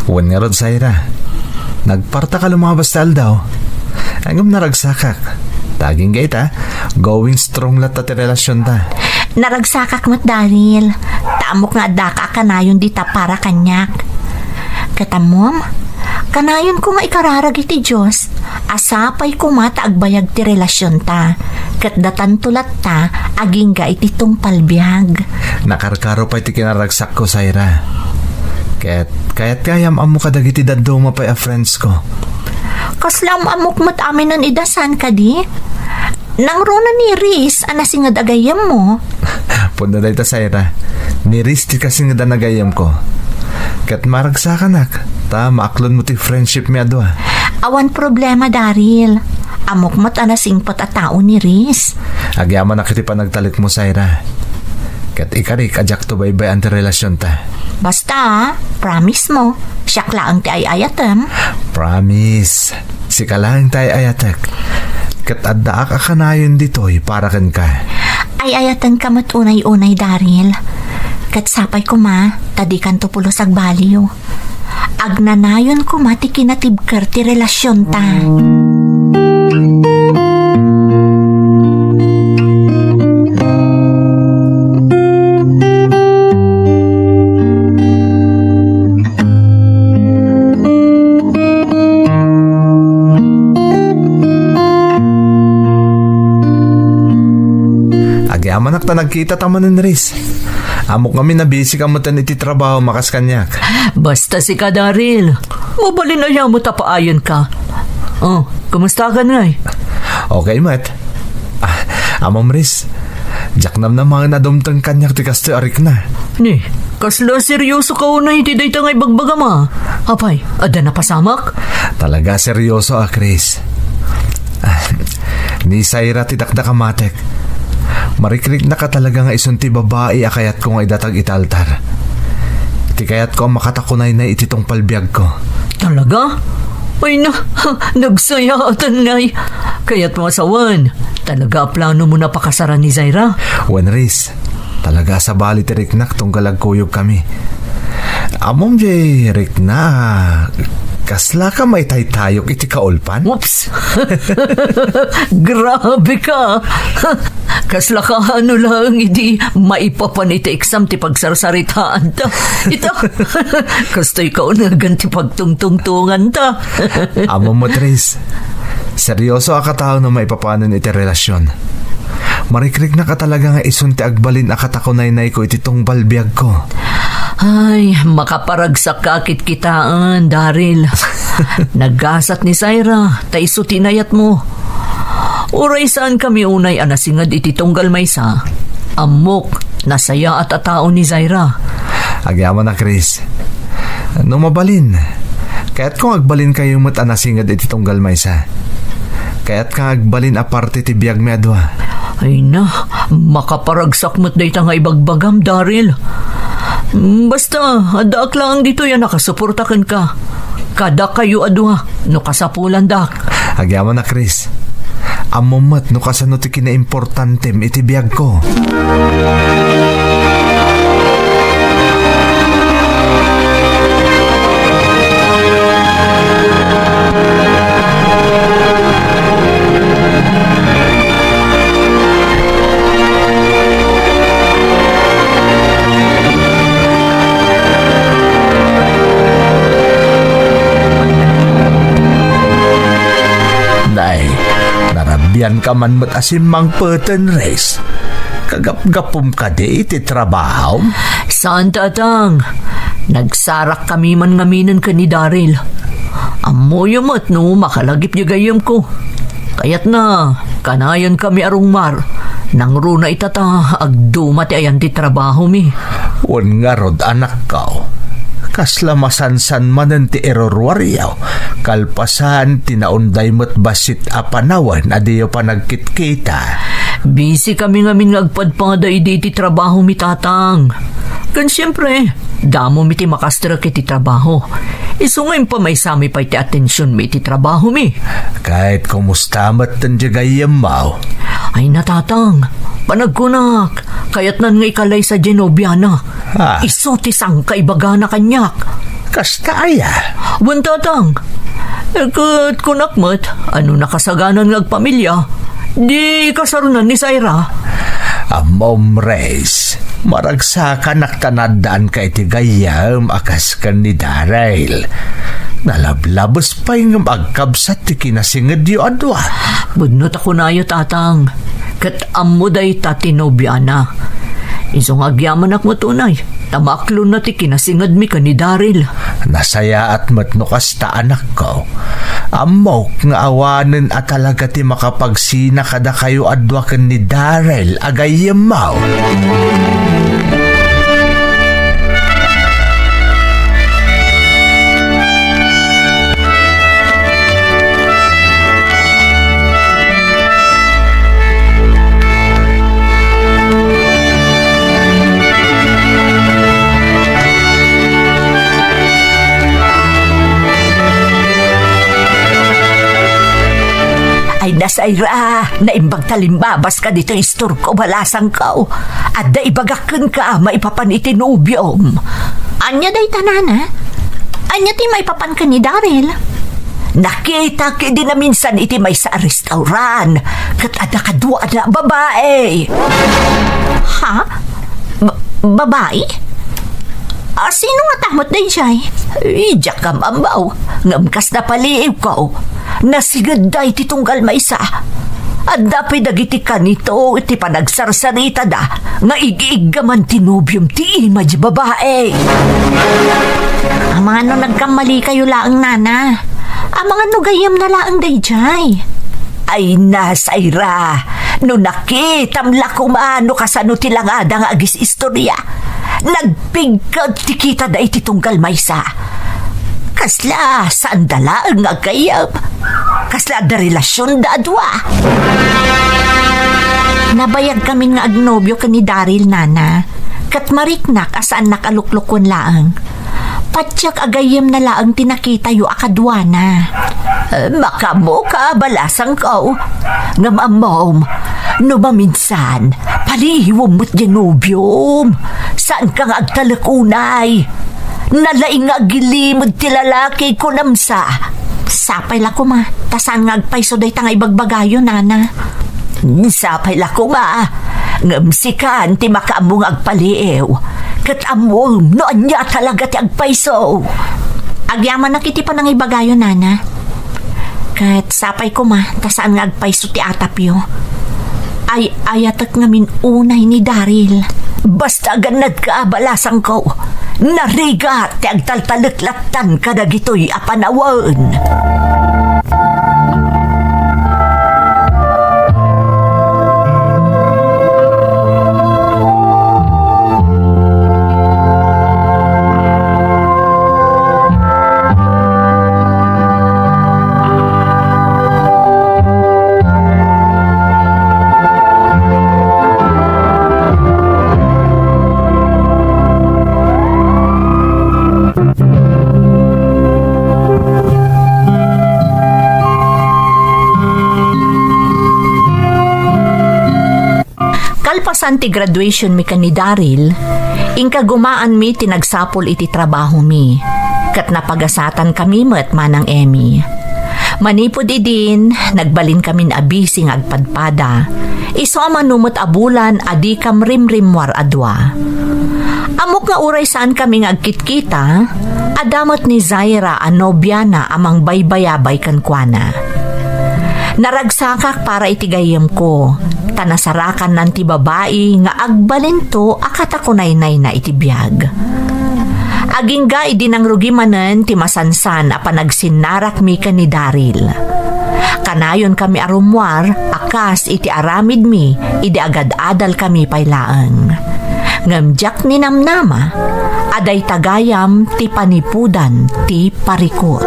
Wen ngarud, Syra. Nagpartak a lumabas ti aldaw. Ngem naragsakak. Ta agingga ita, going strong latta ti relasionta. Naragsakak met, Daryl. Ta ammok nga addaka a kanayon dita para kaniak. Ket ammom, kanayonko nga ikararag iti Dios a sapay koma ta agbayag ti relasionta, ket datanto latta agingga iti tungpal biag. Nakarkaro pay ti kinaragsakko, Syra. Ket kayat gayam ammo kadagiti dadduma pay a friends ko. Kasla am-ammok met aminen ida, saan kadi? Nangruna ni Riz a nasinged a gayyemmo? Pudno dayta, Syra. Ni Riz ti kasinged a nagayyemko. Ket maragsakanak, ta maaklonmo ti friendshipmi a dua. Awan problema, Daryl. Ammok met a nasingpet a tao ni Riz. Agyamanak iti panagtalekmo, Syra. Ket ikarik a diakto baybay-an ti relasionta. Basta, promise mo, siak laeng ti ay-ayatem. Promise. Sika laeng ti ay-ayatek. Ket addaak a kanayon ditoy para kenka. Ay-ayatenka met unay-unay, Daryl. Ket sapay koma, ta dikanto pulos agbaliw. Agnanayon koma ti kinatibker ti relasionta. Agyamanak ta nagkitata manen, Riz. Ammok ngamin a busy ka metten iti trabaho, makas kaniak. Basta sika, Daryl. Mabalin aya met a paayanka. Oh, kumusta ka, Nay? Okay met. Ah, Amom Riz, diak namnamaen a dumteng kaniak ti kastoy a rikna. Ni, kasla seryoso ka unay iti dayta nga ibagbagam a? Apay, adda napasamak? Talaga seryoso a, Riz. Ah, ni Syra ti dakdakamatek. Marikriknaka talaga nga isun ti babai a kayatko nga idatag iti altar. Ti kayatko a makatakunaynay iti tungpal biagko. Talaga? Ay na, nagsayaatan ngay. Kayatmo a sawen, talaga a plano mo na pakasaran ni Zaira? Wen, Riz, talaga a sabali ti riknak tunggal agkuyogkami. Ammom diay rikna, kaslaka maitaytayok iti kaulpan? Oops! Grabe ka! Kaslaka no laeng idi maipapan iti exam ti pagsarsaritaanta. Ita, kastoy kaunagan ti pagtungtungtunganta. Ammom met, Riz, seryoso a katao no maipapanen iti relasion. Marikriknak a talaga nga isun ti agbalin a katakunaynayko iti tunggal biagko. Ay, makaparagsak ka kitkitaen, Daryl. Nagasat ni Zaira, ta isu ti inayatmo. Uray saan kami unay a nasinged iti tunggal maysa, ammok, nasayaat a tao ni Zaira. Agyamanak, Riz. No mabalin, kayatko nga agbalinkayo met a nasinged iti tunggal maysa. Kayatka nga agbalin a parte ti biagmi a dua. Ay na, makaparagsak met dayta nga ibagbagam, Daryl. Basta, addaak laeng ditoy a nakasuporta kenka. Kadakayo a dua, no kasapulandak. Agyamanak, Riz. Ammom met no kasano ti kinaimportantem iti biagko. Nay, narabianka man met a simmangpeten, Riz. Kagapgapum kadi iti trabahom? Saan, Tatang. Nagsarak kami man ngaminen ken ni Daryl. Ammoyo met no makalagip diay gayyemko. Kayatna, kanayon kami a rungmar. Nangruna ita ta agduma ti ayan ti trabahomi. Wen ngarud, anakko, kasla masansan manen ti iruruaryo, kalpasan ti naunday met bassit a panawen a diyo panagkitkita. Busy kami ngamin nga agpadpada idi iti trabahomi, Tatang. Ken siempre, damomi ti makastrek iti trabaho. Isu nga impamaysami pay ti atensionmi iti trabahomi. Ket kumusta met ti gayyemmo? Ay na, Tatang, panagkunak, kayatnan nga ikalaysa diay nobiana. Ah. Isu ti sangkaibagana kaniak. Kasta aya? Wen, Tatang. Eh, ket kunak met, a no nakasaganan nga agpamilia, di kasarunan ni Zaira. Ammom, Riz, maragsakanak ta naaddaanka iti gayyem a kas ken ni Daryl. Nalablabes pay ngem agkabsat ti kinasingedyo a dua. Pudno ta kunayo, Tatang. Ket ammo dayta ti nobiana. Isu nga agyamanak met unay, ta maaklonna ti kinasingedmi ken ni Daryl. Nasayaat met no kasta, anakko. Ammok nga awanen a talaga ti makapagsina kadakayo a dua ken ni Daryl a gayyemmo. Ay, na, Zaira, naimbag ta limbabaska ditoy istorko, balasangko. Adda ibagak kenka maipapan iti nobiom. Ania dayta, nana? Ania ti maipapan ken ni Daryl? Nakitak idi naminsan iti maysa a restaurant, ket adda kaduana a babai. Ha? Ba-, babai? A, sino ngata met daydiay? Diak ammo, ngem kas napaliiwko, nasingedda iti tunggal maysa. Adda pay dagiti kanito iti panagsarsaritada nga ig-iggaman ti nobiom ti ima diay babai. Amangan no nagkammalikayo laeng, nana. Amangan no gayyemna laeng daydiay. Ay na, Zaira, no nakitam la koma no kasano ti langada nga agis-istoria. Nagpigket ti kitada iti tunggal maysa. Kasla saanda laeng nga aggayyem. Kasla adda relasionda a dua. Nabayagkamin nga agnobio ken ni Daryl, nana. Ket mariknak a saannak a luklukoen laeng. Patiek a gayyemna laeng ti nakitayo a kaduana. Eh, makaammoka, balasangko. Ngem ammom, no maminsan, paliiwem met diay nobiom. Saanka nga agtalek unay. Nalaing nga agilim ti lalaki, kunam sa. Sapay la koma, ta saan nga agpayso dayta nga ibagbagayo, nana. Sapay la koma, ngem sikan ti makaammo nga agpaliiw. Ket ammom no ania talaga ti agpayso. Agyamanak iti panangibagayo, nana. Ket sapay koma, ta saan nga agpayso ti atapyo. Ay-ayatek ngamin unay ni Daryl. Basta agannadka, balasangko. Narigat ti agtaltalek lattan kadagitoy a panawen. Kalpasan ti graduation mi ken ni Daryl, inka gumaanmi ti nagsapul iti trabahomi, ket napagasatan kami met manang Emmy. Manipud idin, nagbalin kamin a busy nga agpadpada. Isu a mano met a bulan a dikam rimrimmuar a dua. Ammok nga uray saan kami nga agkitkita, adda met ni Zaira a nobiana a mangbaybayabay kenkuana. Naragsakak para iti gayyemko, ta nasarakannan ti babai nga agbalinto a katakunaynayna iti biag. Agingga idi nangrugi manen ti masansan a panagsinnarakmi ken ni Daryl. Kanayon kami a rummuar a kas iti aramidmi idi agad-adalkami pay laeng. Ngem diak ninamnama a dayta gayam ti panipudan ti parikut.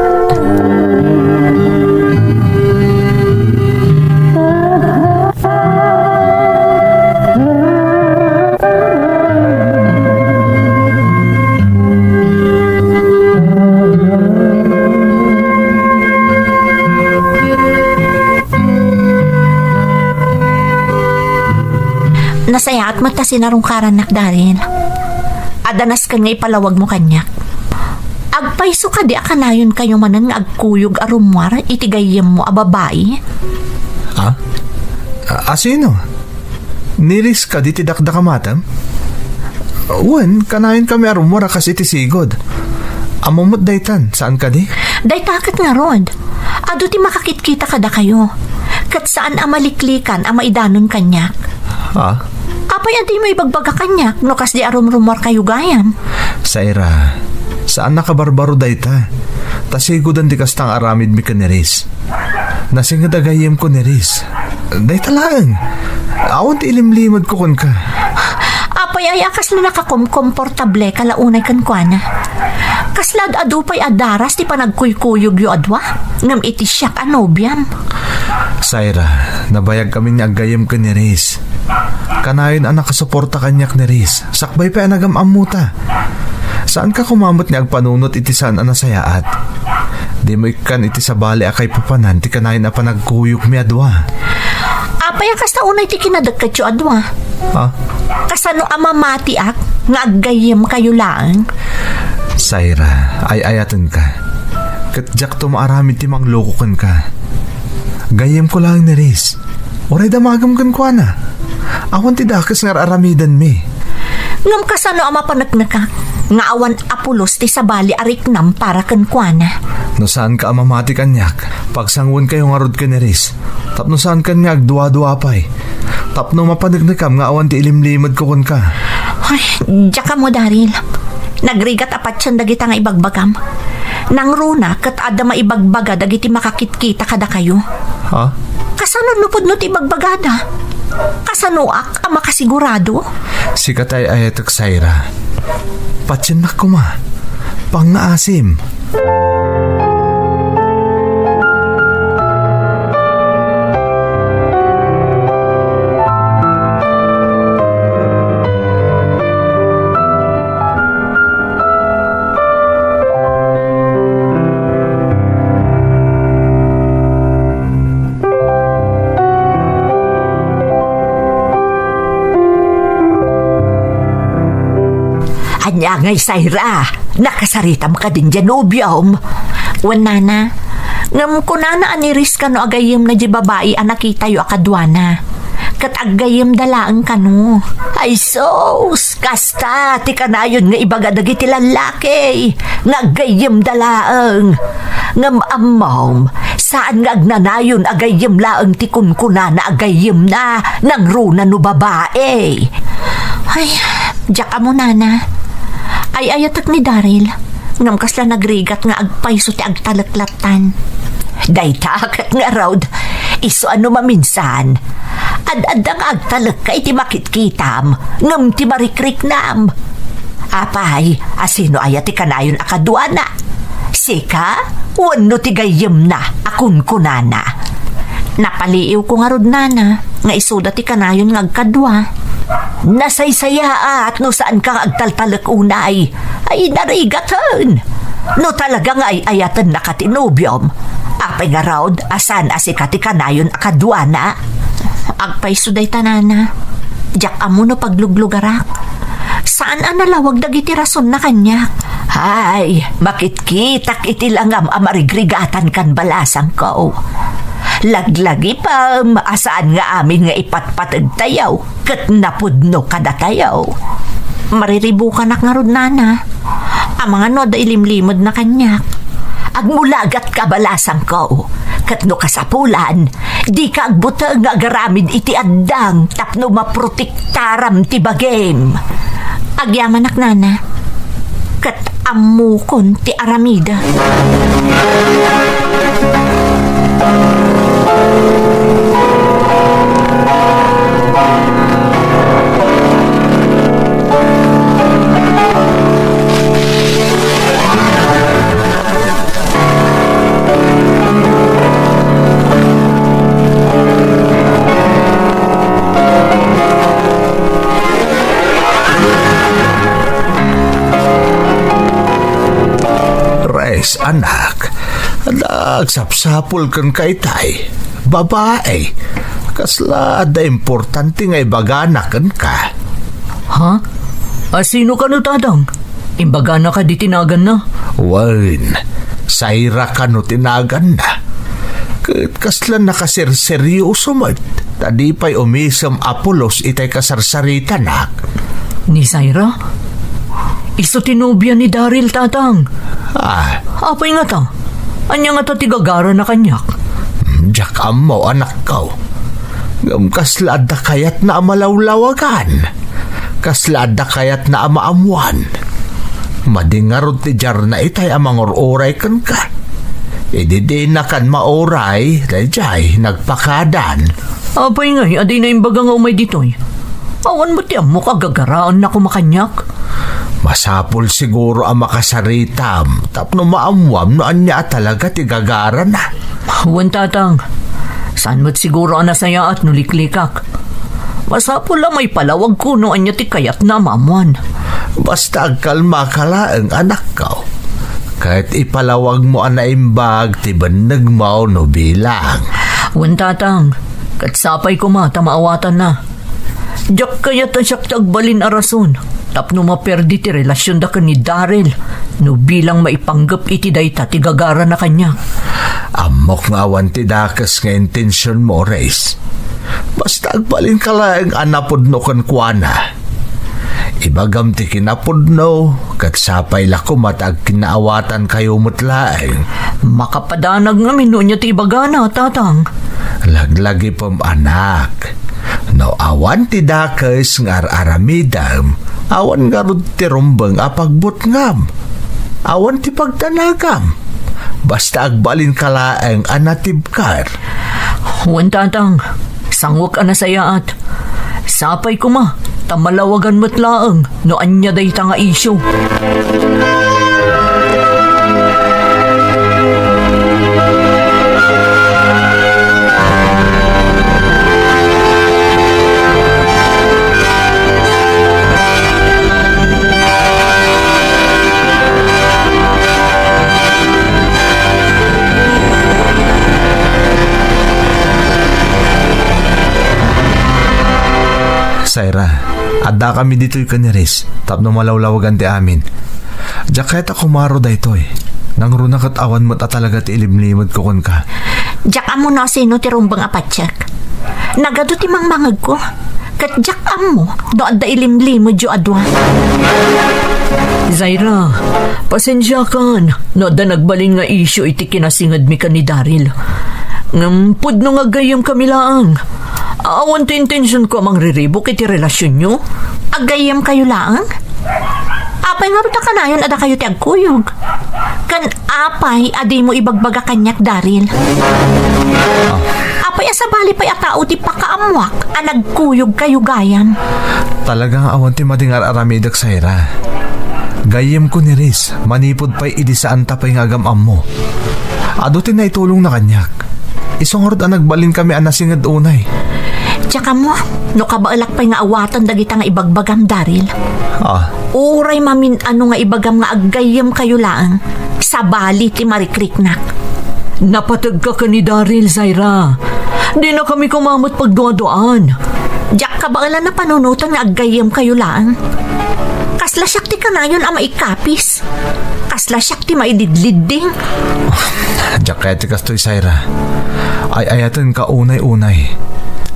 Nasayaat met ta sinarungkarannak, Daryl. Adda nasken nga ipalawagmo kaniak. Agpayso kadi a kanayonkayo manen nga agkuyog a rummuar iti gayyemmo a babai? Ha? A-, a sino? Ni Riz kadi ti dakdakamatem? Wen, kanayonkami a rummuar a kas iti sigud. Ammom met daytan, saan kadi? Dayta ket ngarud. Adu ti makakitkita kadakayo. Ket saan a maliklikan a maidanon kaniak. Ha? Apay a dimo ibagbaga kaniak no kasdi a rumrummuarkayo gayam? Zaira, saan a kabarbaro dayta. Ta sigudan ti kasta nga aramidmi ken ni Riz. Nasinged a gayyemko ni Riz. Dayta laeng. Awan ti ilimlimedko kenka. Apay aya a kasla nakakomkomportableka la unay kenkuana? Kasla ad-adu pay a daras ti panagkuykuyogyo a dua, ngem iti siak a nobiam. Zaira, nabayagkamin nga aggayyem ken ni Riz. Kanayon a nakasuporta kaniak ni Riz. Sakbay pay a nagam-ammota. Saanka koma met nga agpanunot iti saan a nasayaat. Dimo ikkan iti sabali a kaipapanan ti kanayon a panagkuyogmi a dua. Apay a kasta unay ti kinadekkayo a dua? Ha? Kasano a mamatiak nga aggayyemkayo laeng? Zaira, ay-ayatenka. Ket diakto maaramid ti mangloko kenka. Gayyemko laeng ni Riz. Uray damagem kenkuana. Awan ti dakes nga ar-aramidenmi. Ngem kasano a mapaneknekak nga awan a pulos ti sabali a riknam para kenkuana? No saanka a mamati kaniak, pagsanguenkayo ngarud ken ni Riz. Tapno saankan nga agduadua pay. Tapno mapaneknekam nga awan ti ilimlimedko kenka. Ay, diak ammo, Daryl. Nagrigat a patien dagita nga ibagbagam. Nangruna ket adda maibagbaga dagiti makakitkita kadakayo. Ha? Kasano no pudno ti ibagbagada? Kasanoak a makasigurado? Sika ti ay-ayatek, Zaira. Patiennak koma. Pangngaasim. Ania ngay, Saira? Nakasaritam kadin diay nobiom? Wen, nana. Ngem kunana a ni Riz kano a gayyemna diay babai a nakitayo a kaduana. Ket aggayyemda laeng kano. Ay sus, kasta ti kanayon nga ibaga dagiti lallaki nga aggayyemda laeng. Ngem ammom, saan nga agnanayon a gayyem laeng ti kunkunana a gayyemna, nangruna no babai. Ay, diak ammo, nana. Ay-ayatek ni Daryl. Ngem kasla nagrigat nga agpayso ti agtalek lattan. Dayta ket ngarud, isu a no maminsan, ad-adda nga agtalekka iti makitkitam ngem ti marikriknam. Apay, a sino aya ti kanayon a kaduana? Sika wenno ti gayyemna a kunkunana? Napaliiwko ngarud, nana, nga isuda ti kanayon nga agkadua. Nasaysayaat no saanka nga agtaltalek unay. Ay, narigaten! No talaga nga ay-ayatennaka ti nobiom, apay ngarud a saan a sika ti kanayon a kaduana? Agpayso dayta, nana. Diak ammo no pagluglugarak. Saan a nalawag dagiti rasonna kaniak. Ay, makitkitak iti langam a marigrigatankan, balasangko. Laglagipem a saan nga amin nga ipatpategtayo ket napudno kadatayo. Mariribukanak ngarud, nana. Amangan no adda ilimlimedna kaniak. Agmulagat ka, balasangko, ket no kasapulan, dika agbuteng nga agaramid iti addang tapno maprotektaram ti bagim. Agyamanak, nana. Ket ammokon ti aramid. Res, anak, adda agsapsapul kenka itay. Babai, kasla adda importante nga ibagana kenka. Ha? A sino kano, Tatang? Imbagana kadi ti naganna? Wen, Saira kano ti naganna. Ket kasla nakaserseryoso met, ta di pay umisem a pulos itay kasarsaritanak. Ni Saira? Isu ti nobia ni Daryl, Tatang. Ah. Apay ngata? Ania ngata ti gagarana kaniak? Diak ammo, anakko. Ngem kasla adda kayatna a malawlawagan. Kasla adda kayatna a maammoan. Madi ngarud ti diarna itay a mangur-uray kenka. Idi dinakan mauray, daydiay nagpakadan. Apay ngay a dina imbaga nga umay ditoy? Awan met ti ammok a gagaraanna koma kaniak. Masapul siguro a makasaritam tapno maammoam no ania a talaga ti gagarana. Wen, Tatang. Saan met siguro a nasayaat no liklikak. Masapul a maipalawagko no ania ti kayatna a maammoan. Basta agkalmaka laeng, anakko. Ket ipalawagmo a naimbag ti bennegmo no bilang. Wen, Tatang. Ket sapay koma ta maawatanna. Diak kayat a siak ti agbalin a rason tapno maperdi ti relasionda ken ni Daryl no bilang maipanggep iti dayta ti gagarana kaniak. Ammok nga awan ti dakes nga intensionmo, Res. Basta agbalinka laeng a napudno kenkuana. Ibagam ti kinapudno, ket sapay la koma ta agkinnaawatankayo met laeng. Makapadanag ngamin no ania ti ibagana, Tatang. Laglagipem, anak. No awan ti dakes nga ar-aramidem, awan ngarud ti rumbeng a pagbutngam. Awan ti pagdanagam. Basta agbalinka laeng a natibker. Wen, Tatang, sanguek a nasayaat. Sapay koma ta malawagan met laeng no ania dayta nga isyu. Saira, Addakami ditoy ken ni Riz, tapno malawlawagan ti amin. Diak kayat a kumaro daytoy. Nangruna ket awan met a talaga ti ilimlimedko kenka. Diak ammo no sino ti rumbeng a patiek. Nagadu ti mangmangegko. Ket diak ammo no adda ilimlimedyo a dua. Zaira, pasensiakan no adda nagbalin nga isyu iti kinasingedmi ken ni Daryl. Ngem pudno nga aggayyemkami laeng. Awan ti intensionko a mangriribuk iti relasionyo. Aggayyemkayo laeng? Apay ngarud a kanayon a dakayo ti agkuyog? Ken apay a dimo ibagbaga kaniak, Daryl? Ah. Apay a sabali pay a tao ti pakaammoak a nagkuyogkayo gayam? Talaga nga awan ti madi nga ar-aramidek, Zaira. Gayyemko ni Riz manipud pay idi saanta pay nga agam-ammo. Adu ti naitulongna kaniak. Isu ngarud a nagbalinkami a nasinged unay. Diak ammo no kabaelak pay nga awaten dagita nga ibagbagam, Daryl. Ah. Uray mamin-ano nga ibagam nga aggayyemkayo laeng, sabali ti marikriknak. Napategka ken ni Daryl, Zaira. Dinakami koma met pagduaduaan. Diak kabaelan a panunoten nga aggayyemkayo laeng. Kasla siak ti kanayon a maikapis. Kasla siak ti maididlidding. Diak kayat ti kastoy, Zaira. Ay-ayatenka unay-unay.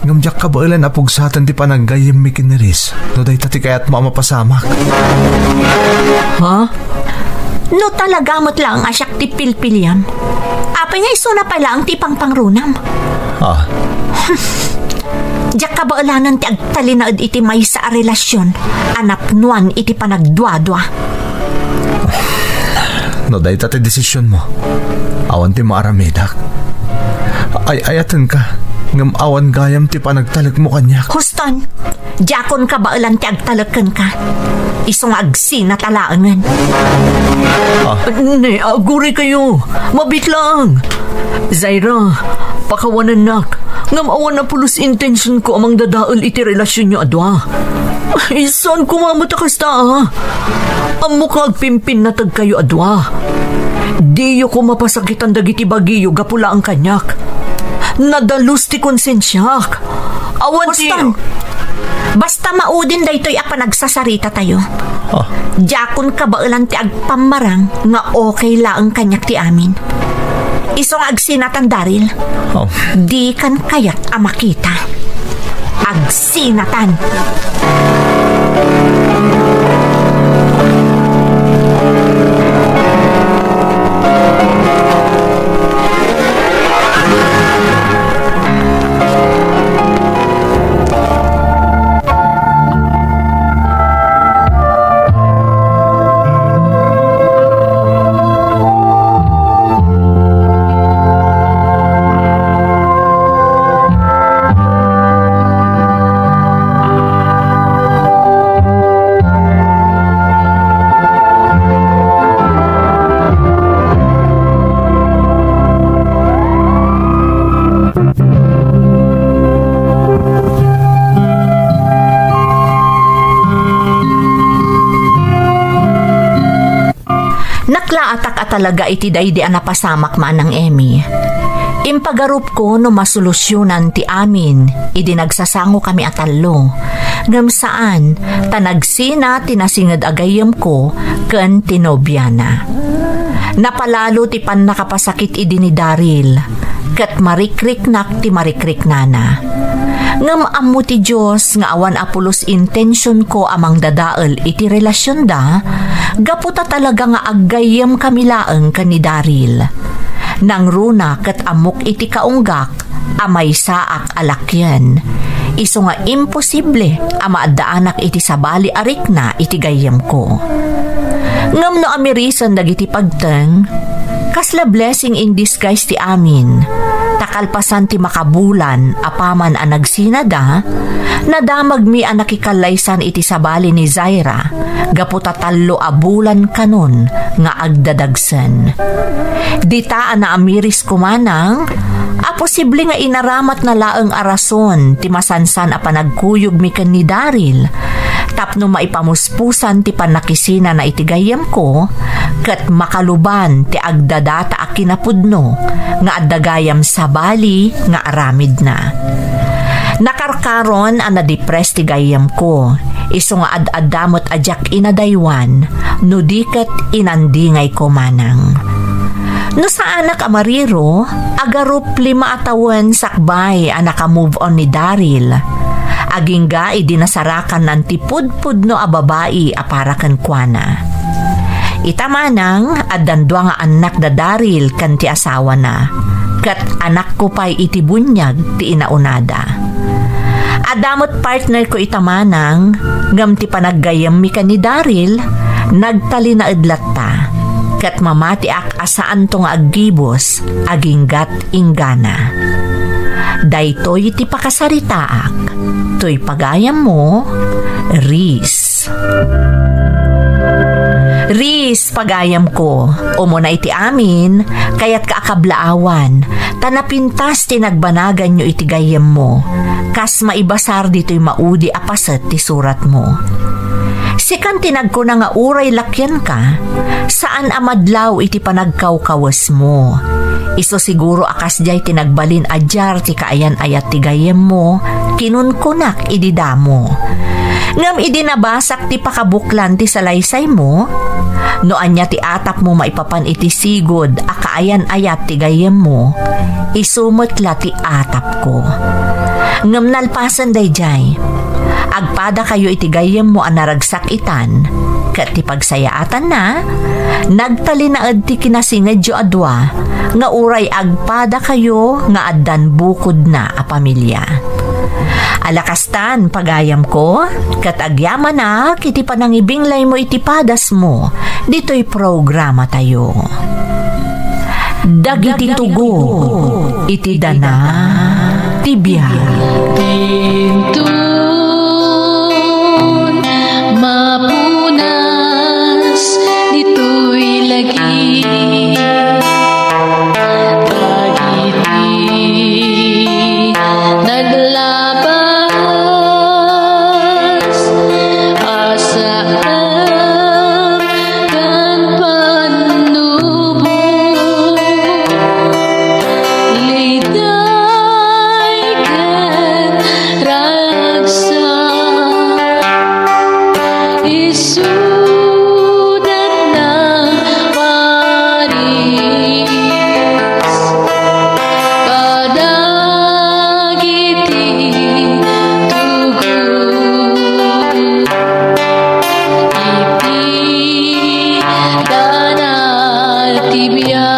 Ngem diak kabaelan a pugsaten ti panaggayyemmi ken ni Riz no dayta ti kayatmo a mapasamak. Ha? No talaga met laeng a siak ti pilpiliam, apay nga isuna pay laeng ti ipangpangrunam? Ah. Diak kabaelanen ti agtalinaed iti maysa a relasion a napnoan iti panagduadua. No dayta ti desisionmo, awan ti maaramidak. Ay-ayatenka, ngem awan gayam ti panagtalekmo kaniak. Huston, diakon kabaelan ti agtalek kenka. Isu nga agsinata laengen. Ah. Ne, aguraykayo. Mabiit laeng. Zaira, pakawanennak. Ngem awan a pulos intensionko a mangdadael iti relasionyo a dua. Ay, saan koma met a kasta, a? Ammok nga agpimpinnategkayo a dua. Diyo koma pasakitan dagiti bagiyo gapu laeng kaniak. Nadalus ti konsensiak. Awan ti Huston! Basta maudin daytoy a panagsasarita tayo. Ah. Diakon kabaelan ti agpammarang nga okay laeng kaniak ti amin. Isu nga agsinatan, Daryl. Oh. Dikan kayat a makita. Agsinatan. Naklaatak a talaga iti daydi a napasamak, Manang Emmy. Impagarupko no masolusionan ti amin idi nagsasangokami a tallo. Ngem saan, ta nagsina ti nasinged a gayyemko ken ti nobiana. Napalalo ti pannakapasakit idi ni Daryl, ket marikriknak ti marikriknana. Ngem ammo ti Dios nga awan a pulos intensionko a mangdadael iti relasionda, gapu ta talaga nga aggayyemkami laeng ken ni Daryl. Nangruna ket ammok iti kaunggak a maysaak a lakien. Isu nga imposible a maaddaanak iti sabali a rikna iti gayyemko. Ngem no amirisen dagiti pagteng, kasla blessing in disguise ti amin. Ta kalpasan ti makabulan apaman a nagsinada, nadamagmi a nakikallaysan iti sabali ni Zaira gapu ta tallo a bulan kanon nga agdadagsen. Dita a naamiris koma, Manang, a posible nga inaramatna laeng a rason ti masansan a panagkuyogmi ken ni Daryl tapno maipamuspusan ti pannakisinana iti gayyemko ket makaluban ti agdadata a kinapudno nga adda gayam sabali nga aramidna. Nakarkaron a nadipres ti gayyemko. Isu nga ad-adda met a diak inadaywan no di ket inandingayko manang. No saanak a mariro, agarup lima a tawen sakbay a naka-move on ni Daryl. Agingga idi nasarakannan ti pudpudno a babai a para kenkuana. Ita manang, addan dua nga annak da Daryl ken ti asawana, ket anakko pay iti buniag ti inaunada. Adda met partnerko ita manang, ngem ti panaggayyemmi ken ni Daryl, nagtalinaed latta, ket mamatiak a saanto nga aggibus, aginggat inggana. Daytoy ti pakasaritaak. Toy pagayammo, Riz. Riz, pagayamko, umuna iti amin, kayatka a kablaawan, ta napintas ti nagbanaganyo iti gayyemmo, kas maibasar ditoy maudi a paset ti suratmo. Sikan ti nagkuna nga uray lakianka, saan a madlaw iti panagkawkawesmo. Isu siguro a kasdiay ti nagbalin a diar ti kaayan-ayat ti gayyemmo, kinunkunak idi damo. Ngem idi nabasak ti pakabuklan ti salaysaymo, no ania ti atapmo maipapan iti sigud a kaayan-ayat ti gayyemmo, isu met la ti atapko. Ngem nalpasen daydiay, agpadakayo iti gayyemmo a naragsak itan, ket ti pagsayaatanna, nagtalinaed ti kinasingedyo a dua nga uray agpadakayo nga addan bukodna a pamilia. Ala kastan, pagayamko, ket agyamanak iti panangibinglaymo iti padasmo ditoy programatayo. Dagiti tugo iti dana ti biag. Dintun mapunas ditoy lagi. Dagiti naglabas a saan ken pannubo, liday ken ragsak, isuda nang paris kadagiti tugot iti dana ti biag.